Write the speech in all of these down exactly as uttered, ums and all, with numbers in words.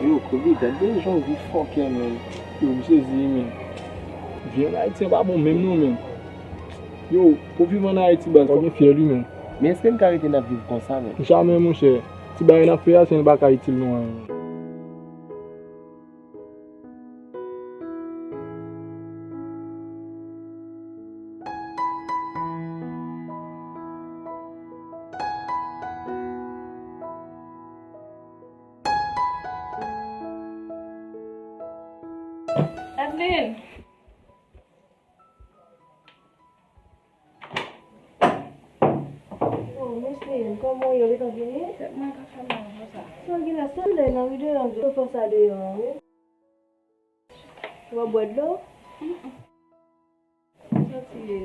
Yo, Kobe, gade jan w vin fòkè, menn. Yo, m sezi wi, menn. Vi ann Ayiti an pa bon menm non, menn. Yo, pou viv ann Ayiti, baz, fò w gen fyèl wi, menn. Men èske n ka rete n ap viv konsa, menn? Jamè, monchè. Ti bagay n ap fè a, se n pa ka itil nou anyen, menn. Adeline! Oh, Miss Lynn, kòman w ye? Ou gentan vini? Tèt mwen ka fè mal konsa. Sa w gen la? Solèy nan ri deyò an, tou fò sa deyò an, wi. Ou pa bwè dlo? Mm, mm. M santi,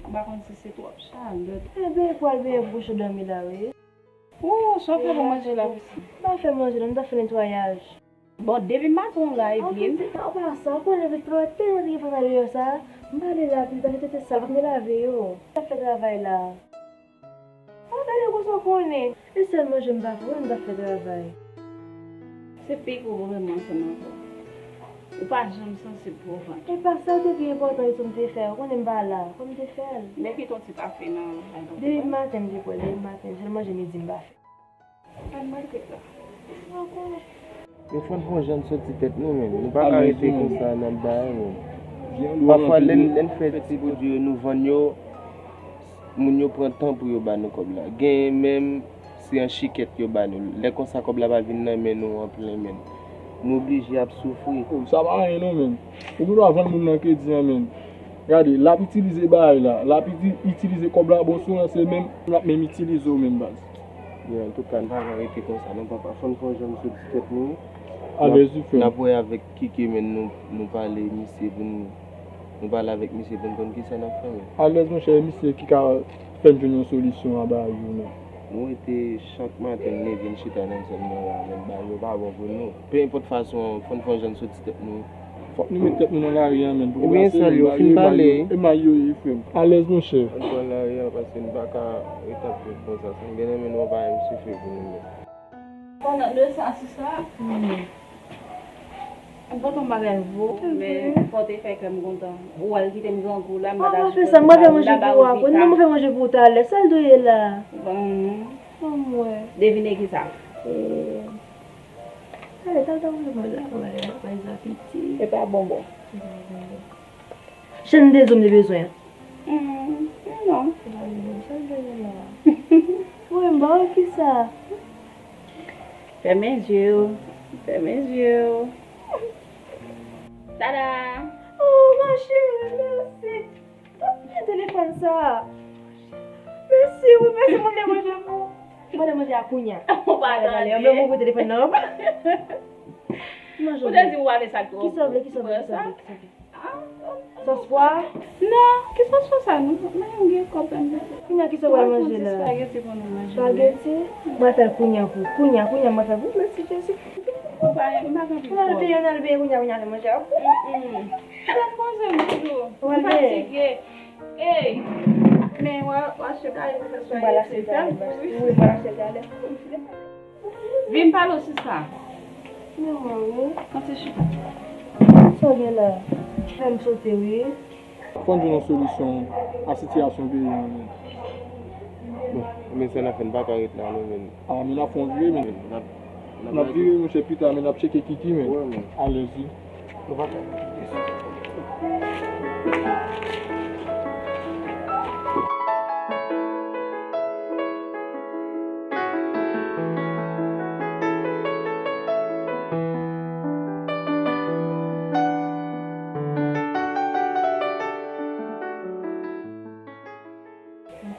m pa konn si se twòp chalè. Enben, pral benyen pou kouche dòmi la, wi. Oh, sa w fè pou manje la, pitit? M pa fè manje, non, m ta fè netwayaj. Bon, depi maten w la, epi m. An, pitit, ou pa sa, ou konnen vit pran tèlman de fanm deyò sa. M pa ale lave, paske tete sal, fòk m te lave yo. M ta fè travay la. An, gade konsa w konnen. E sèl manje m pa fè, konnen m pa fè travay. Se pik ou vreman ansanm avè w. Ou pa janm sansib pou vant. E pa sa te pi enpòtan, Iso, m te fè. Ou konnen m pa la. Fò m te fè l. Lè ki ton ti kafe nan. Depi maten m te pran, depi maten. Sèl manje midi m pa fè. Gad maltret la. Ou konnen. Men fò n fè yon jan n soti tèt nou, menn. Nou pa ka rete konsa n ap bay, menn. Pafwa, lè n, lè n fè ti pwodui yo, nou vann yo, moun yo pran tan pou yo ba nou kòb la. Genyen menm, se an chikèt yo ba nou. Lè konsa, kòb la pa vin nan men nou an plen, menn. Nou oblije ap soufri. Oh, sa pa anyen non, menn. Ou gendwa vann moun nan kredi an, menn. Gade, l ap itilize bagay la. L ap iti-, itilize kòb la, bon, sou an, se menm, l ap menm itilize w menm, baz. Men antouka, n pa ka rete konsa non, papa. Fò n fè yon jan n soti tèt nou. Alèz wi, frè m. N ap wè avèk ki ke menn nou, nou pale misye pou n, nou pale avèk misye pou n konn kisa n ap fè, menn. Alèz, monchè, e misye ki ka fè n jwenn yon solisyon a bagay yo, menn. Nou rete chak maten, n leve, n chita nan zòn nan la, menn, bagay yo pa bon pou nou. Pe enpòt fason an, fò n fè yon jan n soti tèt nou. Fòk nou met tèt nou nan lari a, menn, pou nou pase, menn, bagay yo, e may yo ye, frè m. Alèz, monchè. Ann pran lari a, paske n pa ka ret ap viv konsa. Si n gen nan men nou, pa menm soufri pou nou menm. Pandan de sa, sista, ou pote yon bagay pou ou, men fò w te fè kè m kontan. Ou al kite m grangou la, m pa ta fè sa, m pa fè manje pou ou apre. Non, m fè manje pou ou talè. Sa l dwe ye la? Bon. Mwen. Devine ki sa? E, ale, ta, ta, mwen, mwen, mwen, mwen, mwen, apiti. E pa bonbon. E pa bonbon. Chenn de zo m te bezwen an. Hmm, non. Mwen, m ba w ki sa? Fèmen je w. Fèmen je w. Tada! Oh, ma chérie, mèsi. Pran telefòn sa. Mèsi, wi, mèsi, mwen vle manje pou. Mwen vle manje a kounya. Ou pa tande. Mwen vle telefòn nan. Manje. Ou te di ou pa vle sa twòp. Kisa w vle, kisa w vle, kisa w vle, kisa w vle? Sòs pwa? Non, ki sòs pwa sa? Nou, nou gen kòb la. Kounya kisa w pral manje la? Espageti pou nou manje. Espageti? Mwen fè l kounya pou, kounya, kounya mwen fè pou. Mèsi Jezi. Ou pa, m pa gen anpil kòb. Nan te yon al byen kounya, kounya al manje. Mm, mm. Fè poze m toujou. M fatige. Ey! Men w a, w a achte kare pou fè espageti. M pral achte kare. Wi, m pral achte kare. Vin pale w sista. Mwen, mwen, wi. Kòm se chita. Sa w gen la? Fè m sote, wi. Fò n jwenn yon solisyon a sitiyasyon peyi an, men. Bon, men sa n ap fè, n pa ka ret la, non, men. A, men n ap fè yon vire, men. N ap, n ap vire, monchè, pita, men n ap tcheke Kiki, men. Wi, men. Alèz, wi. Nou pa ka.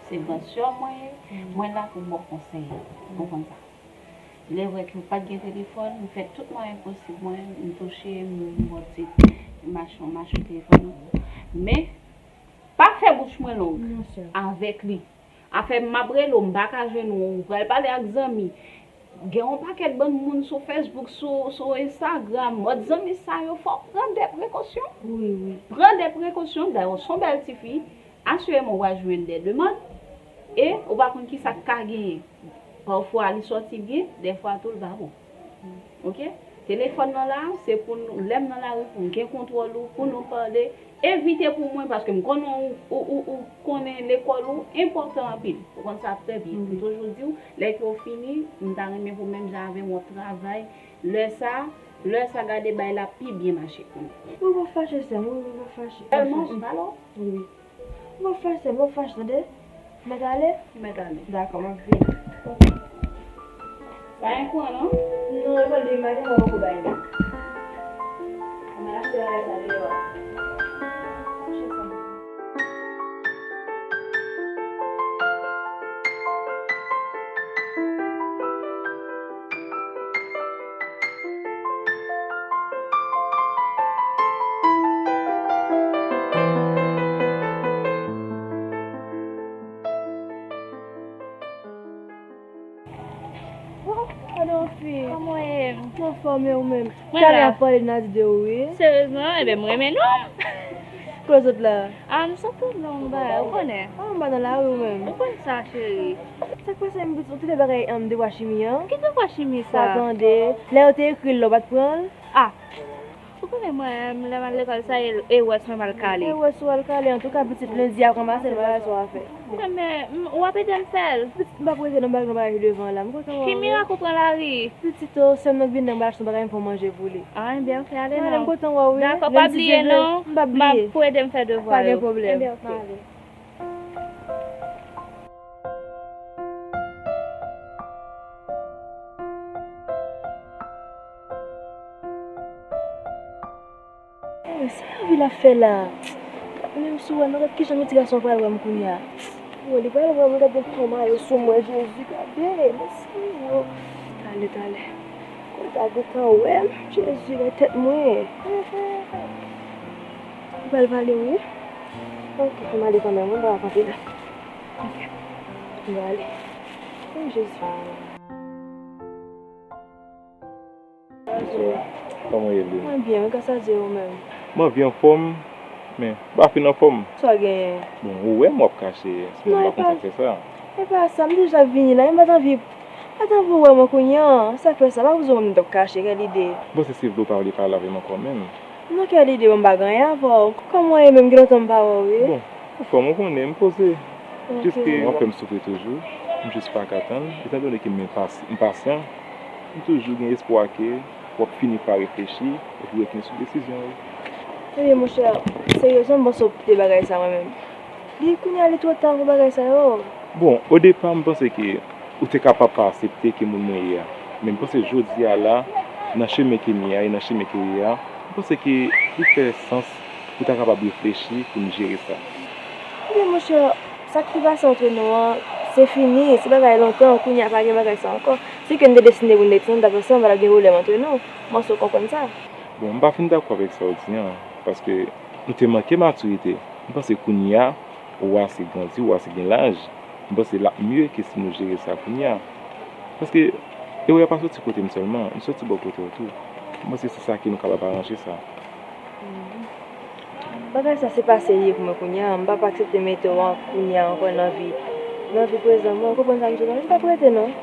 Se gran sè w mwen ye, mwen la pou m ba w konsèy. Ou konprann sa? Lè vre ke m pa t gen telefòn, m fè tout mwayen posib mwen, m touche, m, m ba w ti machin, machin telefòn nan. Men, pa fè bouch mwen long avèk li. Afè m ap rele w, m pa ka jwenn ou, ou pral pale ak zanmi. Gen yon pakèt bann moun sou Facebook, sou, sou Instagram. Mòd zanmi sa yo, fò w pran de prekosyon. Wi, wi. Pran de prekosyon, dayè w se yon bèl tifi. Asireman w a jwenn de demann e ou pa konn kisa k ka genyen. Pafwa li sòti byen, dèfwa tou l pa bon. Oke? Telefòn nan la, se pou nou, lè m nan lari, pou m gen kontwòl ou, pou nou pale. Evite pou mwen, paske m konnen ou, ou, ou, ou konnen lekòl ou enpòtan anpil. Ou konn sa trè byen. M toujou di w, lè ke w fini, m ta renmen pou menm jan avè m w ap travay. Lè sa, lè sa gade bay la pi byen mache pou nou. Mwen pa fache sè m, mwen pa fache. Sèlman, m pale w. Wi. Mwen fache, mwen fache, tande? Mèt ale? Mèt ale. Dakò, m ap vini. Oke. Pa gen kouran, non? Non, e pa li, maten mwen poko bay li. Mwen achte bagay sa deyò a. Oh, gade yon fi. Kòman w ye? M anfòm, e ou menm? Mwen la. Talè ap pale Nadi de ou, wi. Seryezman? Ebyen, m renmen non. Kote w sot la? A, m sot nan yon bagay, ou konnen. A, m pa nan lari, ou menm. Ou konn sa, cheri. Sa k pase, m pitit, ou te fè bagay, ann, de pwa chimi an? Ki de pwa chimi sa? Sa tande. Lè yo te ekri l la, ou pa t pran l? A. Ou konnen mwen, lè m al lekòl, sa e, e wès mwen m al kale. E wès ou al kale, antouka, pitit, lendi a kòmanse, l bagay sa w a fè. Men, m, w ap ede m fè l. Pitit, m p ap rete nan bagay, nan bagay devan la, m kontan wè w. Ki mirak ou pran lari? Pitit, o, sè m nan k vin nan, m pral achte yon bagay, m fè w manje pou li. A, enben, oke, ale non. Ale, m kontan wè w, wi. Dakò, pa bliye non. M p ap bliye. M ap pou ede m fè devwa yo. Pa gen pwoblèm. Enben, oke. Ale. Sa Yovil ap fè la? Menm sou wè, nou gad kijan yon ti gason pral wè m kounye a. Bon, li pral wè m, gad gen tan mayo sou mwen, Jezi, gade, mèsi, yo. Talè, talè. Konn ta gentan wè m, Jezi, nan tèt mwen. Ou pral pale, wi. Oke, fè m ale kanmenm, wi, m pa kanpe la. Oke. M pral ale. O, Jezi. Kòman w ye, Lou? Mwen byen, wi, gras a Dye, ou menm? Mwen byen anfòm, men m pa fin anfòm. Sa w genyen? Bon, ou wè m w ap kache, sinon m pa konn sa k fè sa. E pa sa, m deja vini la, men m pa t anvi, pa t anvi w wè mwen kounye a. Sa k fè sa, pa bezwen wè m t ap kache, kèl ide. Bon, se, se vle w pa vle pale avè m ankò menm. Non, kèl ide, bon, m pa gen anyen avè w. Kòman w ye menm, gen lontan m pa wè w, wi. Bon, anfòm, ou konnen, m poze. Oke. Jiske w ap fè m soufri toujou. M jis pa ka tann, etandone ke m enpas-, enpasyan, m toujou gen espwa ke w ap fini pa reflechi epi w vin sou desizyon w. Ebyen, monchè, seryezman, m panse w kite bagay sa mwen menm. Li kounye a, li twò ta pou bagay sa yo. Bon, o depa, m panse ke ou te kapab pa aksepte ki moun mwen ye a. Men m panse jodi a la, nan chemen ke m ye a e nan chemen ke w ye a, m panse ke li fè sans pou w ta kapab reflechi pou n jere sa. Ebyen, monchè, sa k te pase antre nou an, se fini, se bagay lontan, kounye a pa gen bagay sa ankò. Si ke n te deside pou n te ansanm, m pa t ap gen pwoblèm antre nou. M panse w konprann sa. Bon, m pa fin dakò avèk sa w di an, paske nou te manke matirite. M panse kounye a, ou ase grandi, ou ase gen laj. M panse l ap mye ke si nou jere sa kounye a. Paske erè a pa soti kote m sèlman, li soti bò kote w tou. M panse se sa ke nou kapab aranje sa. Bagay sa se pase l ye pou mwen kounye a. M p ap aksepte mete w an kounye a ankò nan vi, nan vi prezan mwen. Ou konprann sa m di w la? M p ap rete non.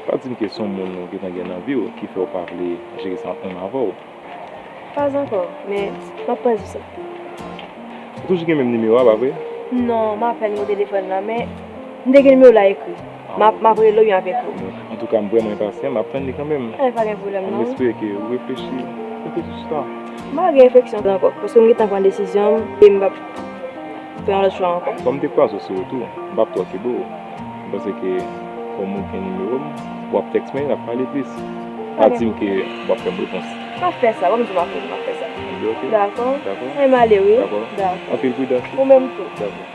Pa di m ke se yon moun ou gentan gen nan vi w ki fè w pa vle jere sa ansanm avè w. Pas ankò, men m ap panse sou sa. Ou toujou gen menm nimewo a, pa vre? Non, m apèn gen telefòn nan, men m te gen nimewo la ekri. M ap, m ap rele w, y ap ekri w. Antouka, m vrèman enpasyan, m ap tann li kanmenm. Ebyen, pa gen pwoblèm non. M espere ke ou reflechi, reflechi sou sa. M pa gen refleksyon ankò, paske m gentan pran desizyon m, e m p ap fè yon lòt chwa ankò. Kòm m te kwaze w sou wout ou, m p ap twò kenbe w. M panse ke kòm ou gen nimewo m, w ap tèks mwen, n ap pale plis. Pa di m ke w ap fè m repons. M ap fè sa, ban m di w m ap fè, m ap fè sa. Ebyen, oke. Dakò? Dakò. Ebyen, m ale, wi. Dakò. Dakò. Anpil pridans. Ou menm tou. Dakò.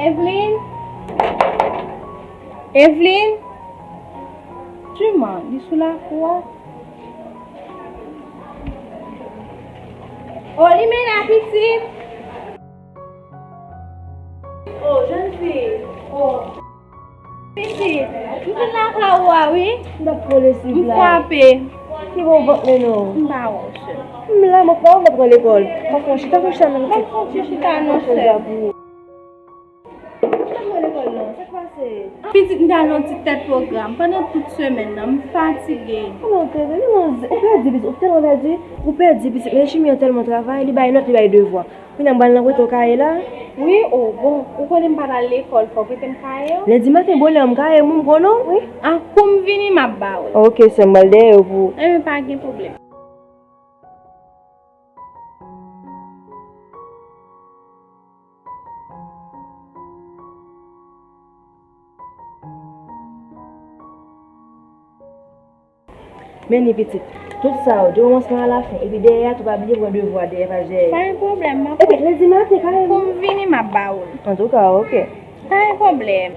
Eveline? Eveline? Juman, li sou lakou a. O, li menm la, pitit. O, jèn fi. O. Pitit, m vin lakay ou a, wi. M t ap kole sou la. M frape. Ki bò w vant mennen w? M pa wè w, sè. M la, m ap pran lekòl. M ap fè yon chita, fè yon chita non, pitit. M ap fè yon ti chita non, sè. Chita pou lekòl non, sa k pase? Pitit, m t al nan ti tèt pwogram pandan tout semèn nan, m fatige. Ou nan tèt, ou nan, ou pèdi, pitit, ou tèlman pèdi, ou pèdi, pitit, men Jimmy an tèlman travay, li bay nòt, li bay devwa. Kounye a m pral nan prete w kaye la. Wi, o, bon, ou konnen m pa t al lekòl, fò w prete m kaye yo. Lendi maten, bonè, m kaye, m konnen w. Wi, a kou m vini, m ap ba w. Oke, sè m, m pral dèyè yo pou ou. Enben, pa gen pwoblèm. Men li pitit. Tout sa yo, de kòmansman a la fen. Epi dèyè a tou, pa bliye pran devwa dèyè, pa dèyè. Pa gen pwoblèm, m ap. Epi lendi maten, kareman. Kou m vini, m ap ba ou l. Antouka, oke. Pa gen pwoblèm.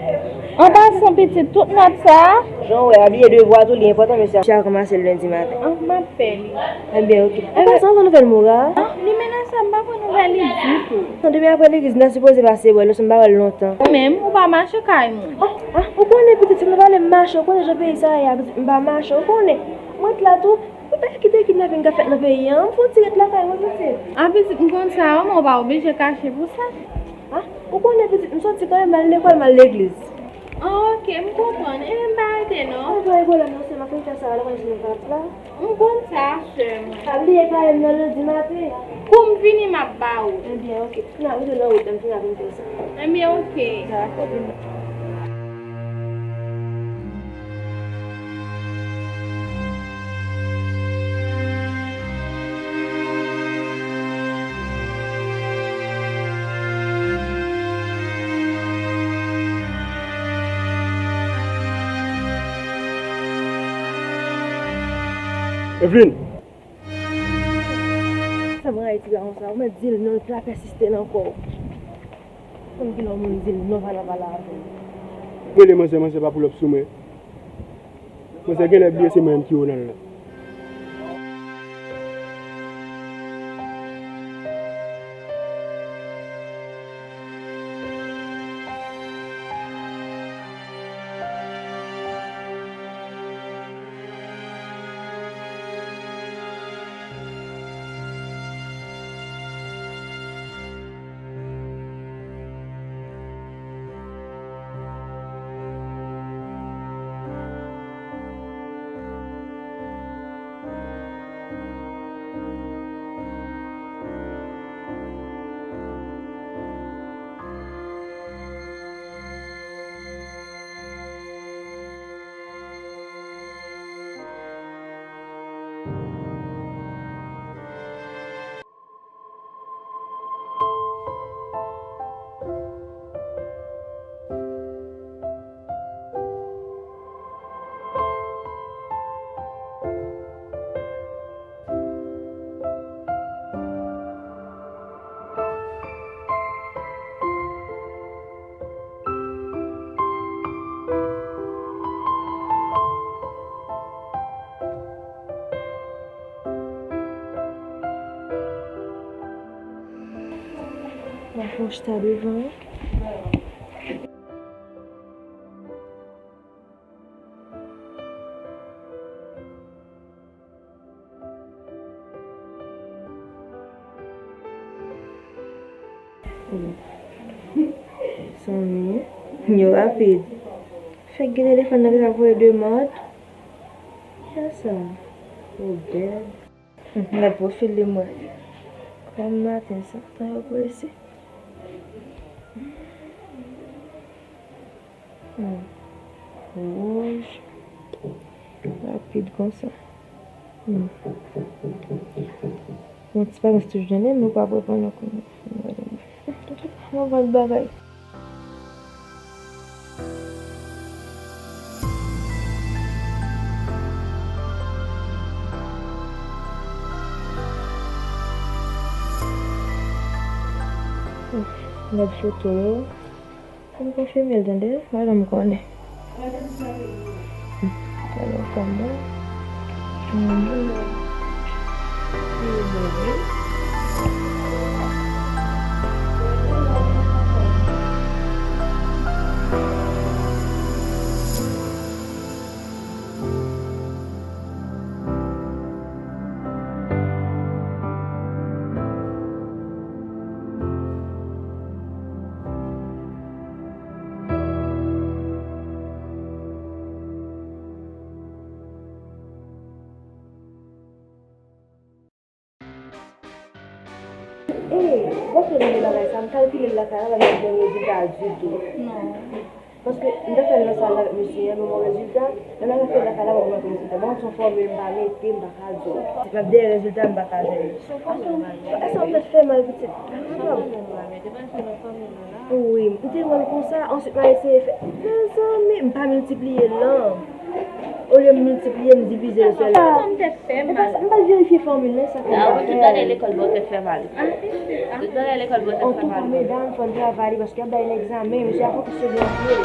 An pasan, pitit, tout nòt sa a. Jan w wè a, bliye devwa tou, li enpòtan, mesye a ranmase l lendi maten. An, m ap fè li. Ebyen, oke. An pasan, anvan nouvèl Moura. An, li menase, m pa pran nouvèl li ditou. Non, demen apre legliz, n ta sipoze pase wè l, paske m pa wè l lontan. Ou menm, ou pa mache kay moun. Ah, ah, ou konnen pitit, si m pale m mache, ou konnen jan peyi sa ye a, pitit, m pa mache, ou konnen. Mwen t la tou, ou pa kite kidnaping k ap fèt nan peyi a, m fè yon ti ret lakay mwen, pitit. Ah, pitit, m konn sa, men ou pa oblije kache pou sa. Ah, ou konnen pitit, m soti kanmenm, m al lekòl, m al legliz. Ah, ok, m konprann. Ebyen, m pa rete non. Mwen pa gen pwoblèm non, sè, m ap fin fè sa, lè mwen jwenn vant la. M konn sa, sè mwen. Pa bliye pale m nan lendi maten. Kou m vini, m ap ba ou. Ebyen, ok. N ap rete nan wout, lè m fin ap vin fè sa. Ebyen, ok. Dakò, vini. Evelyn! Sa mwen rayi ti gason sa, ou mèt di l non, l pa pèsiste nan kò w. Konn kilè yon moun di l non, pa nan pale avè l. Rele manzè, manzè pa pull up sou mwen. Manzè genlè bliye se mwen menm ki Ronald la. M ap fè yon chita devan wi. Zanmi, yo rapid. Fèk gen telefòn nan ki ta voye demann. Kisa sa? Oh, bèl. Hmm, l ap pwofile mwen. Kòm maten sa, tan yo prese. Hmm. Wouj. Rapid konsa. Hmm. Yon ti bagay toujou tande, men ou pa reponn mwen kounye a. Mwen pa bagay. Gad foto yo. Fò m konfime l tande, pa janm konnen. Gade yon fanm bon. Yon bon nèg. Li bon vre. Ey, w ap fè nan bagay sa, m kalkile l lakay la, pa gen rezilta ditou. Non. Paske m te fè l nan sal la avèk mesye a, men m wè rezilta, lè m al fè l lakay la, pa gen rezilta. Bon, se yon fòmil m pa mete, m pa ka di w. M ap dèyè rezilta, m pa ka jwenn li. Asa w mèt fè mal, pitit. Wi, m te wè l konsa, answit m al eseye fè. Mezanmi, m pa miltipliye l non. Olye m miltipliye, m divize l sèlman. Sa m tèt fè mal. M pral verifye fòmil la, sa fè m pa fè. Tout bagay lekòl ba w tèt fè mal. Tout bagay lekòl ba w tèt fè mal. Antouka, medam, fò n travay li, paske y ap bay n egzamen, mesye a fokis sou byen pye.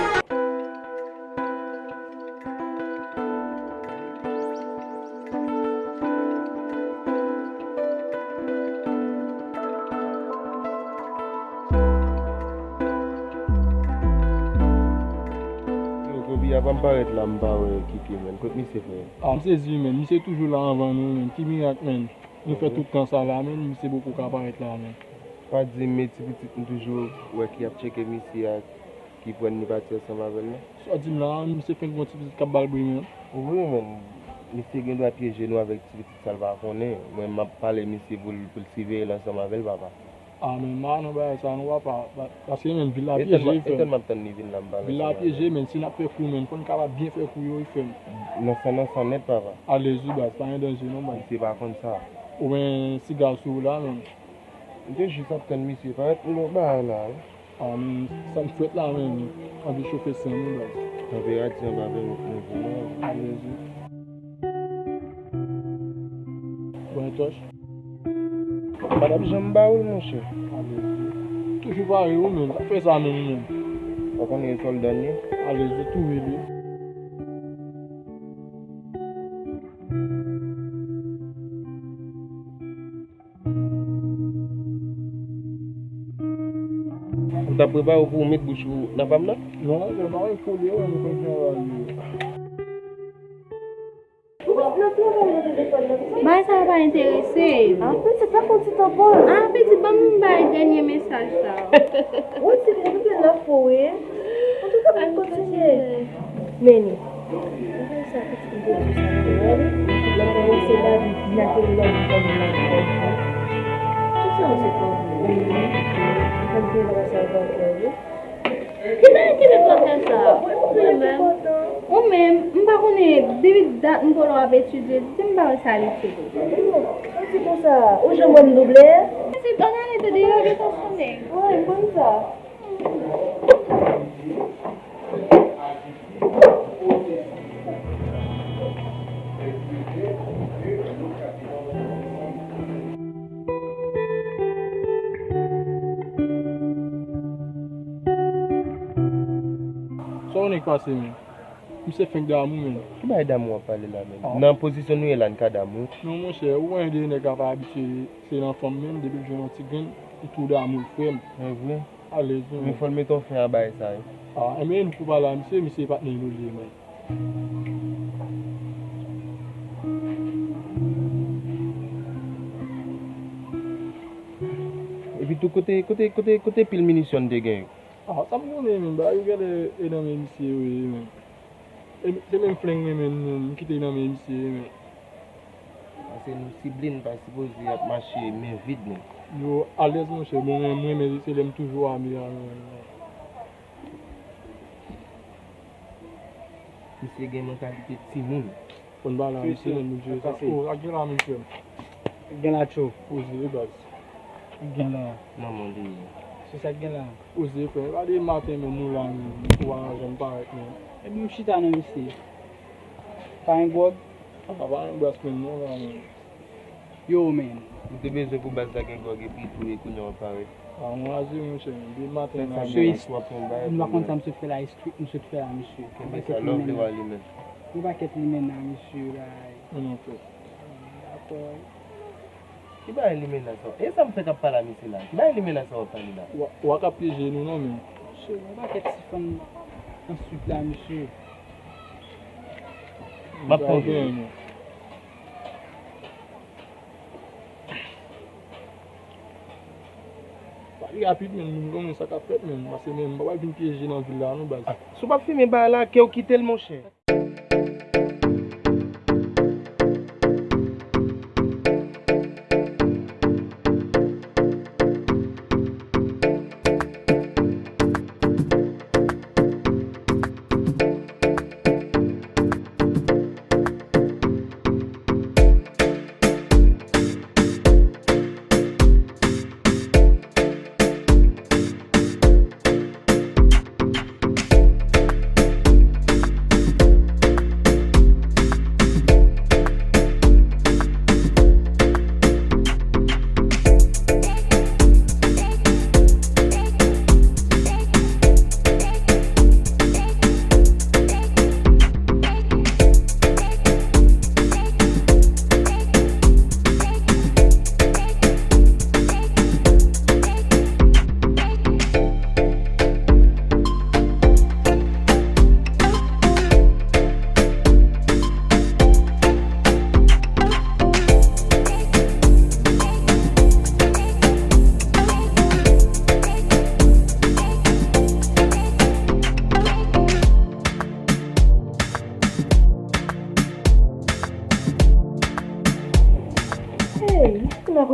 Yo, Kobe a pa m parèt la, m pa wè Kiki, menn. Kot misye, frè? Ah, m sezi, menn. Misye toujou la anvan nou, menn. Ki mirak, menn? Nou fè tout tan sa la, menn. Misye poko ka parèt la, menn. Pa di m, men ti pitit m toujou wè ki ap tcheke misye ak ki pran ni pati ansanm avè l la. Sa w di m la, misye fenk gen yon ti pitit k ap ba l bri menm. Wi, men, misye gen dwa pyeje nou avèk ti pitit sa l pa konnen. Mwen, m ap pale misye pou l, pou l siveye l ansanm avè l, papa. A, men m pa nan bagay sa non, papa. Pa-, paske menm vil la pyeje, frè m. Etan m ap tann li vin la, m pale ansanm avè l. Vil la pyeje, men si n ap fè kou, men fò n kapab byen fè kou yo, wi, frè m. Nan san, nan san nèt, papa. Alèz wi, baz, pa gen danje non, baz. Misye pa konn sa. Ou gen siga sou ou la, menm. M te jis ap tann misye parèt, m gon bagay la, wi. A, men sa m fèt la, men anvi chofe san m wi, baz. Tanperati an pa pèmèt mwen pou mwen. Alèz wi. Bon, tòch. M pa t ap janm ba ou l, monchè. Alèz wi. Toujou pare ou menm, sa fè sa menm ou menm. Ou konnen e sòlda n ye? Alèz wi, tou wi, wi. Ou t ap prepare w pou w met bouch ou nan pa m nan? Non, men pa wè kole, wè, m konn fè bagay yo. Bagay sa yo pa enterese m. Apre, se pa konn ti tanpon. A, pitit, ban m bay dènye mesaj sa. Wi, se konplike la fo, wi. Antouka, pou kontinye. Meni. Bagay sa, pitit, m te di sa, m te wè li. Lè m kòmanse la, li di n ap rele lòt moun kòm nan kòb. Tout sa, se kòb. Meni. Mwen te wè sa, sa kòb, wi. Ki bagay ki enpòtan sa? Ou menm, ou menm, m pa konnen, depi dat m konnen w ap etidye, di m pa wè sa l itil ou. Ou di konsa, ou janm wè m double? Se bann ane tande yo gentan sonnen. Wi, m konn sa. Sa w nèk pase, men? Misye fenk damou, men. Ki bagay damou w ap pale la, men? Ah. Nan pozisyon nou ye la, n ka damou? Non, monchè, ou konnen de nèg la pa abitye se nan fanm, men depi l jwenn yon ti grenn, li tou damou l, frè m. E vre? Alèz, men. Men fò l mete yon fen a bagay sa, wi. Ah, enben, nou pou pale a misye, misye patnè nou li ye, men. Epi tou, kote, kote, kote, kote pil minisyon n te gen yo? Ah, sa m konnen, men, bagay yo genlè e nan men misye yo ye, men. E se menm flenk mwen menm, non, m kite nan men misye, men. Paske nou sible, n pa sipoze ap mache men vid, non. Yo alèz, monchè, bon, mwen, mwen, men se lè m toujou ame a, men. Misye gen mantalite timoun. Fò n pale a misye, men, misye sa. O, sa k gen la, men, frè m? Gen la, tchou. Poze, baz. Gen la. Manman li ye. Se sa k gen la. Poze, frè m. Gade maten, men, nou la, men, ou pa janm parèt, men. Epi m chita nan misye. Pa gen gwòg? Ah, pa gen bras, men, non, la, men. Yo, men. M te bezwen pou baz la gen gwòg epi tou e kounye a w ap parèt. Ah, mwen razi, monchè, men. Depi maten la, men. Misye, m pa konn sa m sot fè la, e street m sot fè la, misye. Kenbe sa, love li w a li menm. Yon pakèt limenna, misye, bay. Mwen nan fè. Dakò. Ki bagay limenna sa? E sa m fè k ap pale a misye la? Ki bagay limenna sa w ap pale la? Wa, wa ka pyeje nou non, men. Monchè, yon pakèt ti fanm answit la, misye. M ap pran vin. Pale rapid, men, moun konnen sa k ap fèt, men. Paske, men, m pa pral vin pyeje nan vil la, non, baz. Ah, si w p ap fimen bagay la, ke w kite l, monchè.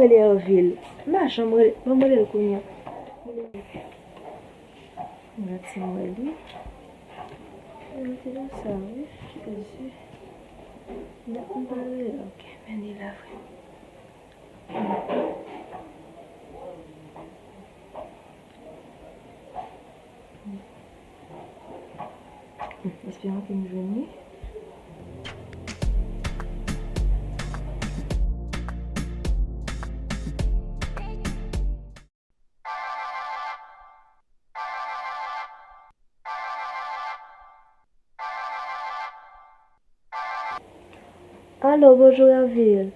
Rele Hervil. M pa janm rele, ban m rele l kounye a. Mwen ti wè li. Mwen te nan sa, wi. Ki te di? Mwen pa rele, ok. Men li la vre. Esperan ke m jwenn li. Alo, bonjou Hervil.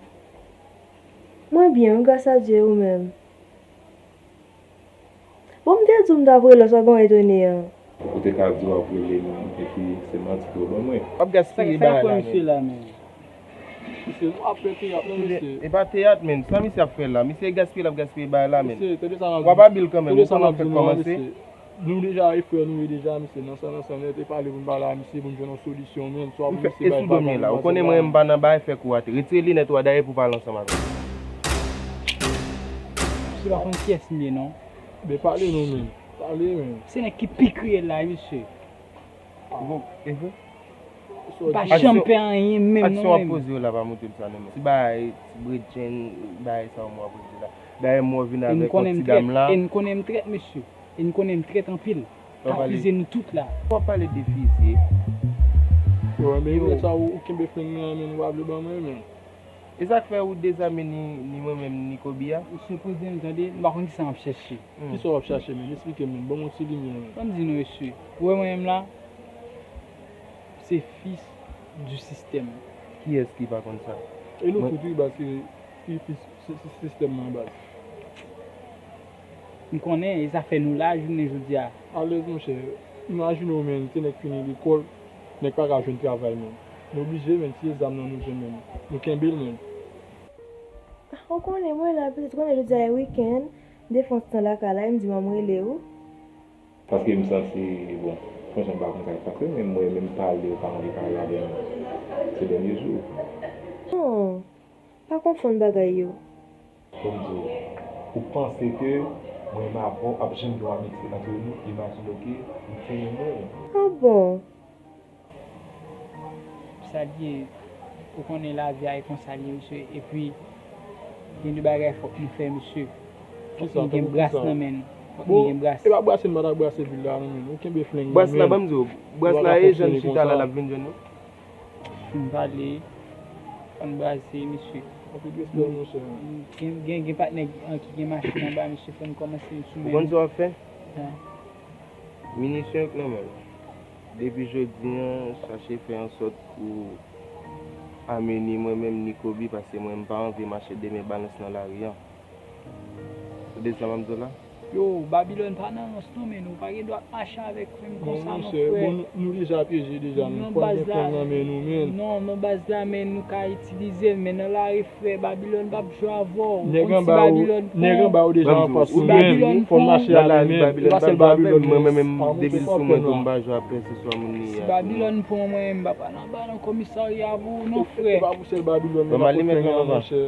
Mwen byen, wi, gras a Dye, ou menm? Bon, m te di w m t ap rele w, sa w gen w etone an. Ou te ka di w ap rele m, epi se manti ke w ban mwen. W ap gaspiye bagay la, men. Misye, nou ap fè teyat, non, mesye. E pa teyat, men. Sa misye ap fè la? Misye gaspiye, l ap gaspiye bagay la, men. Mesye, tande sa m ap di w. W ap abil kanmenm, ou konnen w fèk kòmanse. Nou deja e frè nou ye deja, mesye, nan san, nan san nèt, e pale pou n pale a misye, pou n jwenn yon solisyon, men, swa pou misye bay papa nou. E sou do m ye la, ou konnen mwen, m pa nan bagay fè kou ate. Retire linèt ou a dayè pou w pale ansanm avè m. Misye pa konn kiyès m ye, non. Ben, pale non, men. Pale, men. Se nèg ki pi kriyèl la, wi, mesye. Bon, e vre? M pa janm fè anyen menm, non, menm. Aksyon w ap poze yo la pa montre m sa, non, men. Ti bagay, ti bredjenn, bagay sa yo m wè w ap regle la. Dayè m wè w vin avèk yon ti dam la. E n konnen m trèt, mesye. E n konnen m trèt anpil. K akize nou tout la. W ap pale de fizye. Yo, men yo sa ou, ou kenbe flenm nan, men ou pa vle ban mwen, men. E sa k fè ou dezame ni, ni mwen menm, ni Kobe a? Misye poze m, tande, m pa konn kisa m ap chèche. Kisa w ap chache, men? Esplike m, men. Ban m yon ti limyè, men. Ban m di nou, mesye. Ou wè mwen menm la, se fis du sistèm. Kiyès ki pa konn sa? E nou tout, wi, baz, ki, ki fis si, si, sistèm nan baz. M konnen, e sa fè nou la jounen jodi a. Alèz, monchè. Imajine w, men, se nèg fini lekòl, nèg pa ka jwenn travay, men. Nou oblije, men, tiye zam nan nou jwenn, men. Nou kenbe l, men. Ah, ou konnen, mwen la, petèt, ou konnen jodi a e wikenn, m te fè yon ti tan lakay la, e m di m a m rele w. Paske m santi, bon, franchman, m pa konn sa k pase, men mwen menm pale, ou pa anvi pale avè m se dènye jou. Non. Pa konfonn bagay yo. Fò m di w, ou panse ke mwen menm avè w ap janm gen yon amitye antre nou? Imajine w ke m te renmen w. Ah bon? Sa l ye, ou konnen lavi a e konsa l ye, mesye. Epi, gen de bagay fòk nou fè, mesye. Fòk nou gen bras nan men nou. Fòk nou gen bras. Bon, e pa brase n pa t ap brase vil la, non, men. Ou kenbe flenm nan men. Bras la, ban m di w, bras la e jan n chita la, l ap vin jwenn nou. Fin pale, ann brase, mesye. Anpil respè, monchè. Gen, gen, gen patnè an ki gen machin anba, mesye, fò n kòmanse n sou men nou. Ou konn sa w ap fè? Minisyon k nan men w. Depi jodi a, chache fè an sòt pou amenn ni mwen menm ni Kobe, paske mwen, m pa anvi mache de men balans nan lari a. Ou tande sa m ap di w la? Yo, Babilòn pa nan rans non, men ou pa gen dwa ap mache avèk menm konsa non, frè. Bon, nou deja pyeje deja, men fò n gen flenm nan men nou, men. Non, non, baz la, men nou ka itilize l, men nan lari, frè, Babilòn p ap jwe avè w. Nèg anba ou, nèg anba ou deja anfas ou, men fò n mache avè l, men. E pa sèl Babilòn, men. Mwen menm, depi l sou mwen tou, m pa jwe avè pèseswa moun li ye a. Si Babilòn pran mwen, m pa pral anba nan komisarya pou ou non, frè. E pa pou sèl Babilòn, men n ap fè flenm nan, monchè.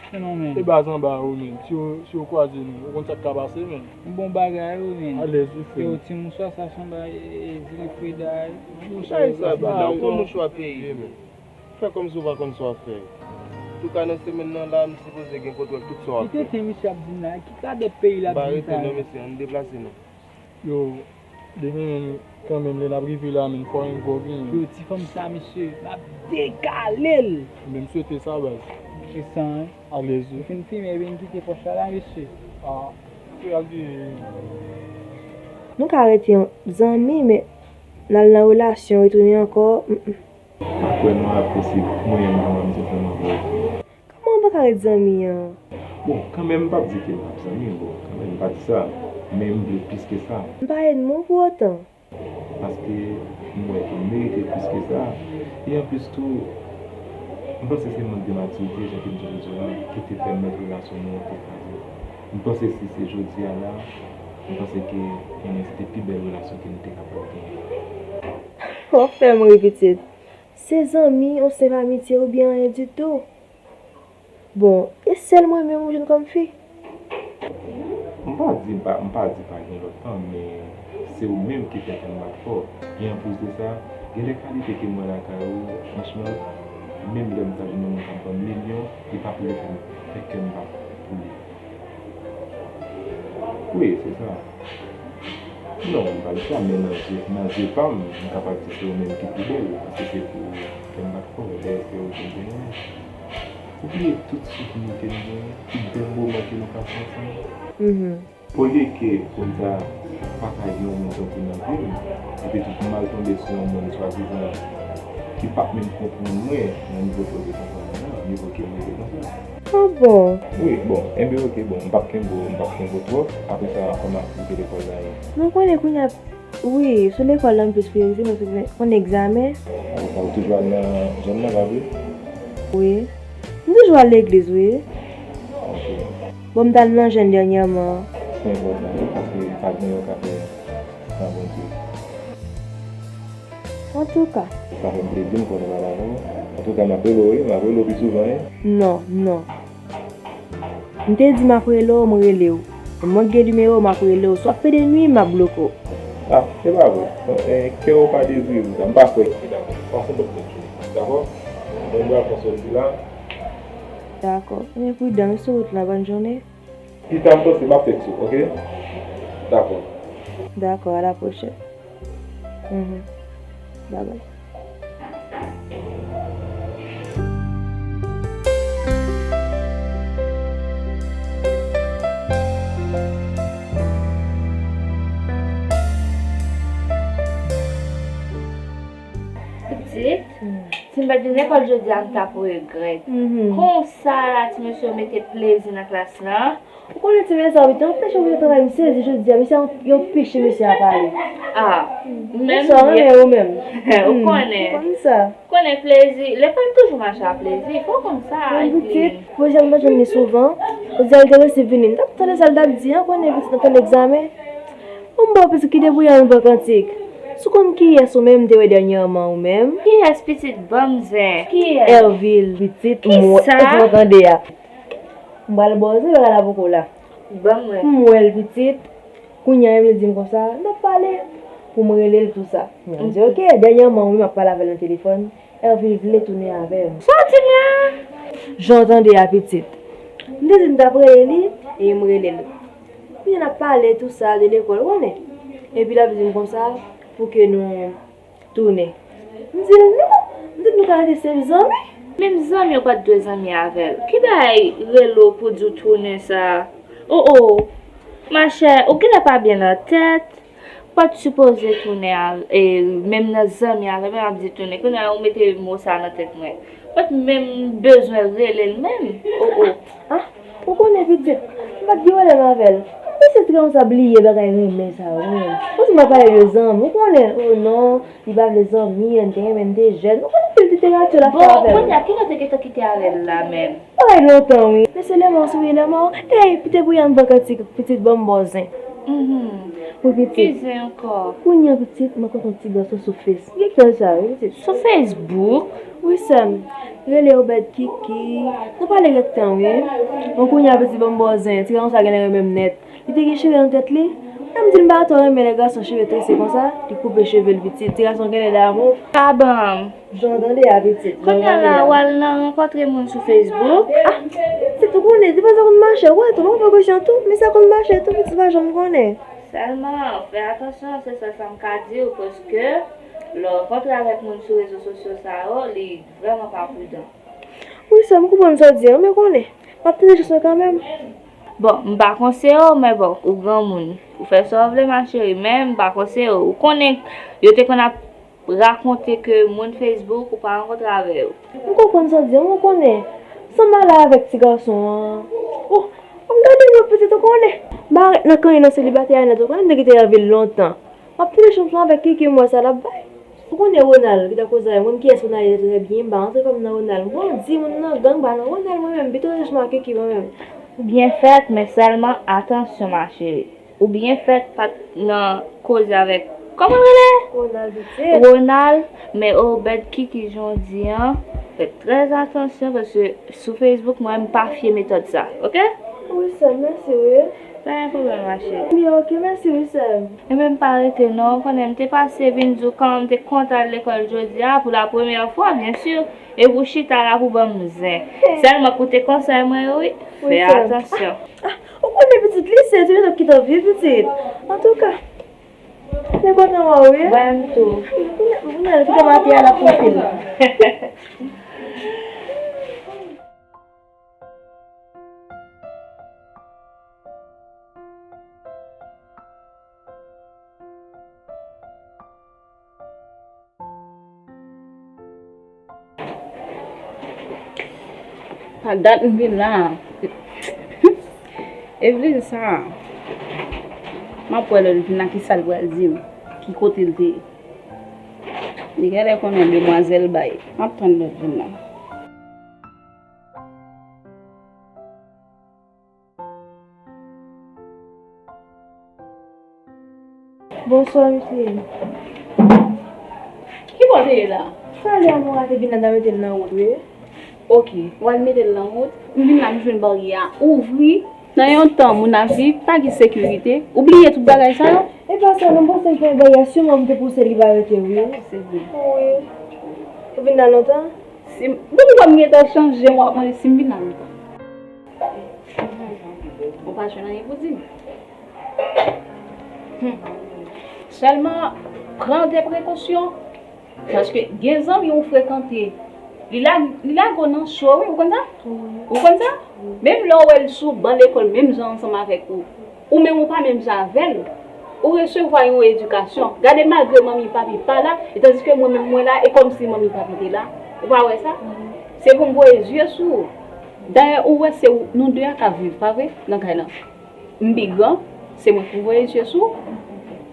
Fenomèn. E baz anba yo, men. Si yo, si yo kwaze nou, ou konn sa k ka pase, men. Bon bagay, wi, men. Alèz, wi, frè. Yo, ti mouchwa sa, se yon bagay, e, e, Vilfreda, wi. Mouchwa sa, ba, ou konn mouchwa peyi, men. Fè kòmsi ou pa konn sa w ap fè. Touka, nan semèn nan la, m sipoze gen kontwòl tout sa w ap fè. Ki tenten misye ap di m la? Ki radòt peyi l ap di m sa? M pa rete non, mesye, ann deplase non. Yo, demen menm, kanmenm, lè n ap rive la, menm, fò yon gwo gen. Yo, ti fanm sa, mesye, m ap dekale l. Menm swete sa, baz. Se sa, en. Alèz, wi. Ou fin fimen, epi n kite pòch la la, mesye. Ah, frè, al gen. Nou ka rete zanmi, men n al nan relasyon, retounen ankò, mm, mm. Pa kwè mwen apresye mwen menm jan mwen menm se zanmi avè w. Kòman w pa ka ret zanmi an? Bon, kanmenm m p ap di ke n p ap zanmi, bon, kanmenm m pa di sa, men m vle plis ke sa. M pa ènmi w pou otan. Paske m wè ke m merite plis ke sa. E anplis tou, m panse se mank de matirite, jan ke m te di w la, ki te pèmèt relasyon nou an te kraze. M panse si se jodi a la, m panse ke, ebyen, se te pi bèl relasyon ke m te kapab genyen. W ap fè m ri, pitit. Se zanmi, yon senp amitye oubyen anyen ditou? Bon, e Sèl mwen menm ou jwenn kòm fi? M pa di m pa, m pa di pa gen lòt tan, men se ou menm ki fè kè m bat fò. E anplis de sa, gen de kalite ke m wè lakay ou, franchman, menm lè m ta jwenn yon moun k ap ban m milyon, li p ap rive fè m, fè kè m bat pou li. Wi, se sa. Non, m pa di sa, men nan je, nan je pa m, m kapab di se ou menm ki pi bèl, paske se pou fè m bat fò, dèyè se ou ki genyen. Ou bliye tout souvni ke n genyen, tout bèl moman ke nou pase ansanm. Mhm. Olye ke pou m ta pataje yon moun tankou nan vi m, epi tou pou m al tonbe sou yon moun swadizan ki p ap menm konprann mwen nan nivo koze konprann mwen an, miyo ke m rete konsa. Ah bon? Wi, bon, enben oke, bon, m p ap kenbe w, m p ap kenbe w twòp, apre sa, kòman aktivite lekòl la ye? Mwen konnen kounye a Wi, sou lekòl la m plis priyote, paske m konn egzamen. Ou toujou al nan jèn nan, pa vre? Wi. M toujou al legliz, wi. Ok. Bon, m t al nan jèn dènyèman. Se enpòtan, wi, paske pa gen yon ka fè san Bondye. Antouka. Sa fè m plezi, m kontan pale avè w. Antouka, m ap rele w, wi, m ap rele w pi souvan, wi. Non, non. M te di m ap rele w, m rele w. M manke nimewo w, m ap rele w. Swa fede nwi, m ap bloke w. Ah, se pa vre. Eh, kè w pa dezire pou sa. M pa kwè. Dakò. Pase bòn fèt jounen. Dakò? Mwen pral pran sòti la. Dakò. Men pridan wi sou wout la, bòn jounen. Pita m panse m ap tèks ou, oke? Dakò. Dakò, à la prochaine. Mhm. Bye bye. Pitit, si m pa t vin lekòl jodi a, m t ap regrèt. Mhm. Konsa la, ti mesye yo mete plezi nan klas lan. Ou konnen ti mesye sa, wi, te anpeche w fè travay, m sezi jodi a, mesye a, yo anpeche mesye a pale. Ah, menm. Sa renmen ou menm. Ou konnen. Ou konn sa. Konnen plezi, lekòl toujou mache a plezi, fò w konn sa. Mwen pitit, pwojè m pa janm li souvan. Jodi a li te resi vini, m t ap tande sa l t ap di an, konnen pitit nan tan egzamen. Yon bon pitit ki debouye nan yon bon kantik. Si w konn kiyès ou menm m te wè dènyèman ou menm? Kiyès pitit? Ban m zen. Kiyès? Hervil, pitit, m wè, ou tande a. M pral ba w zen bagay la poko la. Ban m wè. M wè l pitit. Kounye a Hervil di m konsa, n ap pale pou m rele l tou sa. M di, oke, dènyèman wi, m ap pale avè l nan telefòn. Hervil vle tounen avè m. Sa w di m la? Jan w tande a pitit. M te di m t ap rele li, e m rele l. Kounye a n ap pale tou sa de lekòl, ou konnen. Epi l ap di m konsa, pou ke nou tounen. M di l non, m di l nou ka rete senp zanmi. Menm zanmi ou pa t dwe zanmi avè l. Ki bagay rele w pou di w tounen sa? O o, machè, ou genlè pa byen nan tèt. Ou pa t sipoze tounen a, e, menm nan zanmi avè l, menm ap di tounen. Kounye a ou mete mo sa nan tèt mwen. Ou pa t menm bezwen rele l menm. O o. Ah, ou konnen pitit, m pa t gen pwoblèm avè l. M panse trè konsa bliye bagay renmen sa yo, wi. Ou di m ap pale de zanmi, ou konnen, o non, li pa vle zanmi, n te renmen, n te jèn. Ou konnen anpil literati l ap fè avè l. Bon, kounye a, kilè w te gentan kite avè l la menm? Bagay lontan, wi. Men se lèman w souri lèman w. Ey, pite pou yon bon kantik, pitit ban m ba w zen. Mhm. Wi, pitit. Ki zen ankò? Kounye a, pitit, mwen kontre yon ti gason sou Face. Gen kèl sa, wi, pitit. Sou Facebook? Wi, sè m. Rele Obed Kiki. Nou pale gen tan, wi. Bon, kounye a, pitit, ban m ba w zen. Ti gason sa genlè renmen m nèt. Li te gen cheve nan tèt li. Lè m di l m pa twò renmen lè gason cheve trese konsa, li koupe cheve l pitit. Ti gason genlè damou. Pa ban m. Jan w tande a pitit. Kounye a la, w al nan rankontre moun sou Facebook. Ah, pitit ou konnen, li pa sa konn mache. Ou wè tou, m pa pran prekosyon tou, men sa konn mache tou, pitit pa janm konnen. Sèlman, fè atansyon, se sèl sa m ka di w, paske lè w rankontre avèk moun sou rezo sosyo sa yo, li vrèman pa pridan. Wi, sè m, m konprann sa w di an, men konnen, m ap tande jis mwen kanmenm. Bon, m pa konseye w, men bon, ou granmoun. Ou fè sa w vle, ma chérie, men m pa konseye w. Ou konnen, yo te konn ap rakonte ke moun Facebook ou pa rankontre avè yo. M konprann sa w di an, men konnen, sa m ale avèk ti gason an. Oh, m gade mwen pitit, ou konnen. M pa ret nan kanyen nan selibatè a nèt, ou konnen, m te kite Hervil lontan. M ap tande chans mwen avèk Kiki, m wè sa l ap bay. Ou konnen Ronald ki t ap koze avè m, ou konn kiyès Ronald ye trè byen, m pa rantre kò m nan Ronald. M grandi, moun nan gang, m pa nan Ronald mwen menm, m pito rete ansanm ak Kiki mwen menm. Ou byen fèt, men sèlman atansyon, ma chérie. Ou byen fèt pa t nan koze avèk, kòman l rele? Ronald pitit. Ronald, men Obed Kiki jan w di an, Fè trè atansyon, paske sou Facebook, mwen, m pa fye metòd sa, oke? Wi, sè m, mèsi, wi. Pa gen pwoblèm, ma cheri. Byen, oke, mèsi, wi, sè m. Ebyen, m pa rete, non. Ou konnen, m te pase vin di w kòman m te kontan al lekòl jodi a, pou la premyè fwa, byen si. Epi w chita la pou ban m zen. Sèlman koute konsèy mwen yo, wi. Wi, sè m. Fè atansyon. Ah, ou konnen pitit, li se tou, yo t ap kite w viv, pitit. Antouka. Se kontan wè w, wi. Mwen tou. Kounye a, kite m atè a, l ap pran fil. Pa dat m vin la. Evelyn sa, m ap wè lè l vin la, ki sa l pral di m, ki kote l te ye. Li genlè konnen demwazèl bay. M ap tann lè l vin la. Bonswa, mesye. Ki bò w te ye la? Talè a mwen rate vin la, m ta mete l nan wout, wi. Oke, w al mete l nan wout. M vin la, m jwenn baryè a ouvri. Nan yon tan, moun ap viv, pa gen sekirite. Ou bliye tout bagay sa yo? E pa sa, non, m panse l fè yon baryè, siman m te panse li pa rete, wi. Se vre. Wi. Ou vin la lontan? Si m, bon, m wè m gentan chanje, w ap mande si m vin la lontan. Ou pa jwenn anyen pou di m. Hmm. Sèlman, pran de prekosyon, paske gen zanmi ou frekante, li la, li lage w nan cho, wi, ou konn sa? Wi. Ou konn sa? Wi. Menm lè w wè l sou ban lekòl, menm jan ansanm avèk ou, ou menm ou pa menm jan avè l, ou resevwa yon edikasyon. Gade, malgre manmi papi pa la, e tandiske mwen menm mwen la, e kòmsi manmi papi te la. Ou pa wè sa? Wi. Se pou m voye zye sou ou. Dayè, ou wè se ou, nou de a ka viv, pa vre, nan kay lan. M pi gran, se mwen ki voye zye sou ou.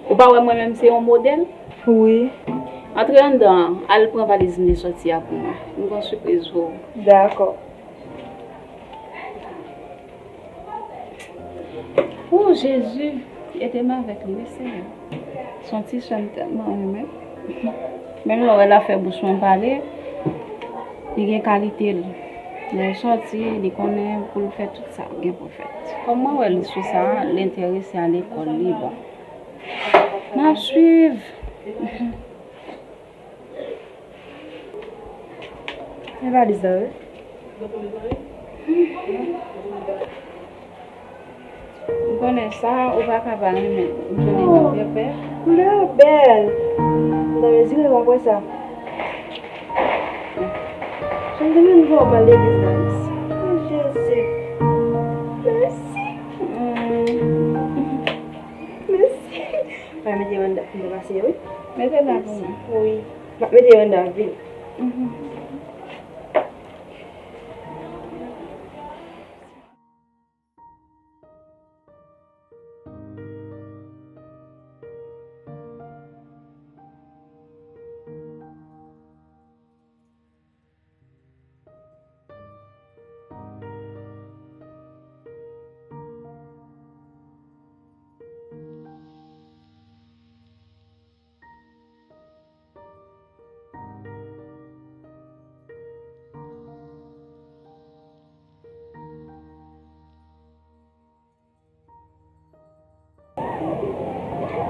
Ou pa wè mwen menm se yon modèl? Wi. Antre anndan an, al pran valiz m te sòti a pou mwen. M gen yon sipriz pou ou. Dakò. O Jezi, ede m avèk li, wi, Senyè. Se yon ti sè m tèlman renmen. Menm lè w wè l ap fè bouch mwen pale, li gen kalite l. Lè l sòti, li konnen pou l fè tout sa l gen pou l fè. Kòm mwen wè l sou sa, l enterese a lekòl li, bon. M ap swiv. E valiz la, wi. Ou konnen sa, ou pa ka pa renmen. M jwenn li nan pèpè. Koulè a bèl. Nan mezi, ou pa kwè sa. Jan m te vin vè w m al legliz la, mèsi. O Jezi. Mèsi. Mm. Mèsi. Mwen mete yo anndan pou m te pase yo, wi. Mete la pou mwen. Wi. M ap mete yo anndan vin. Mhm.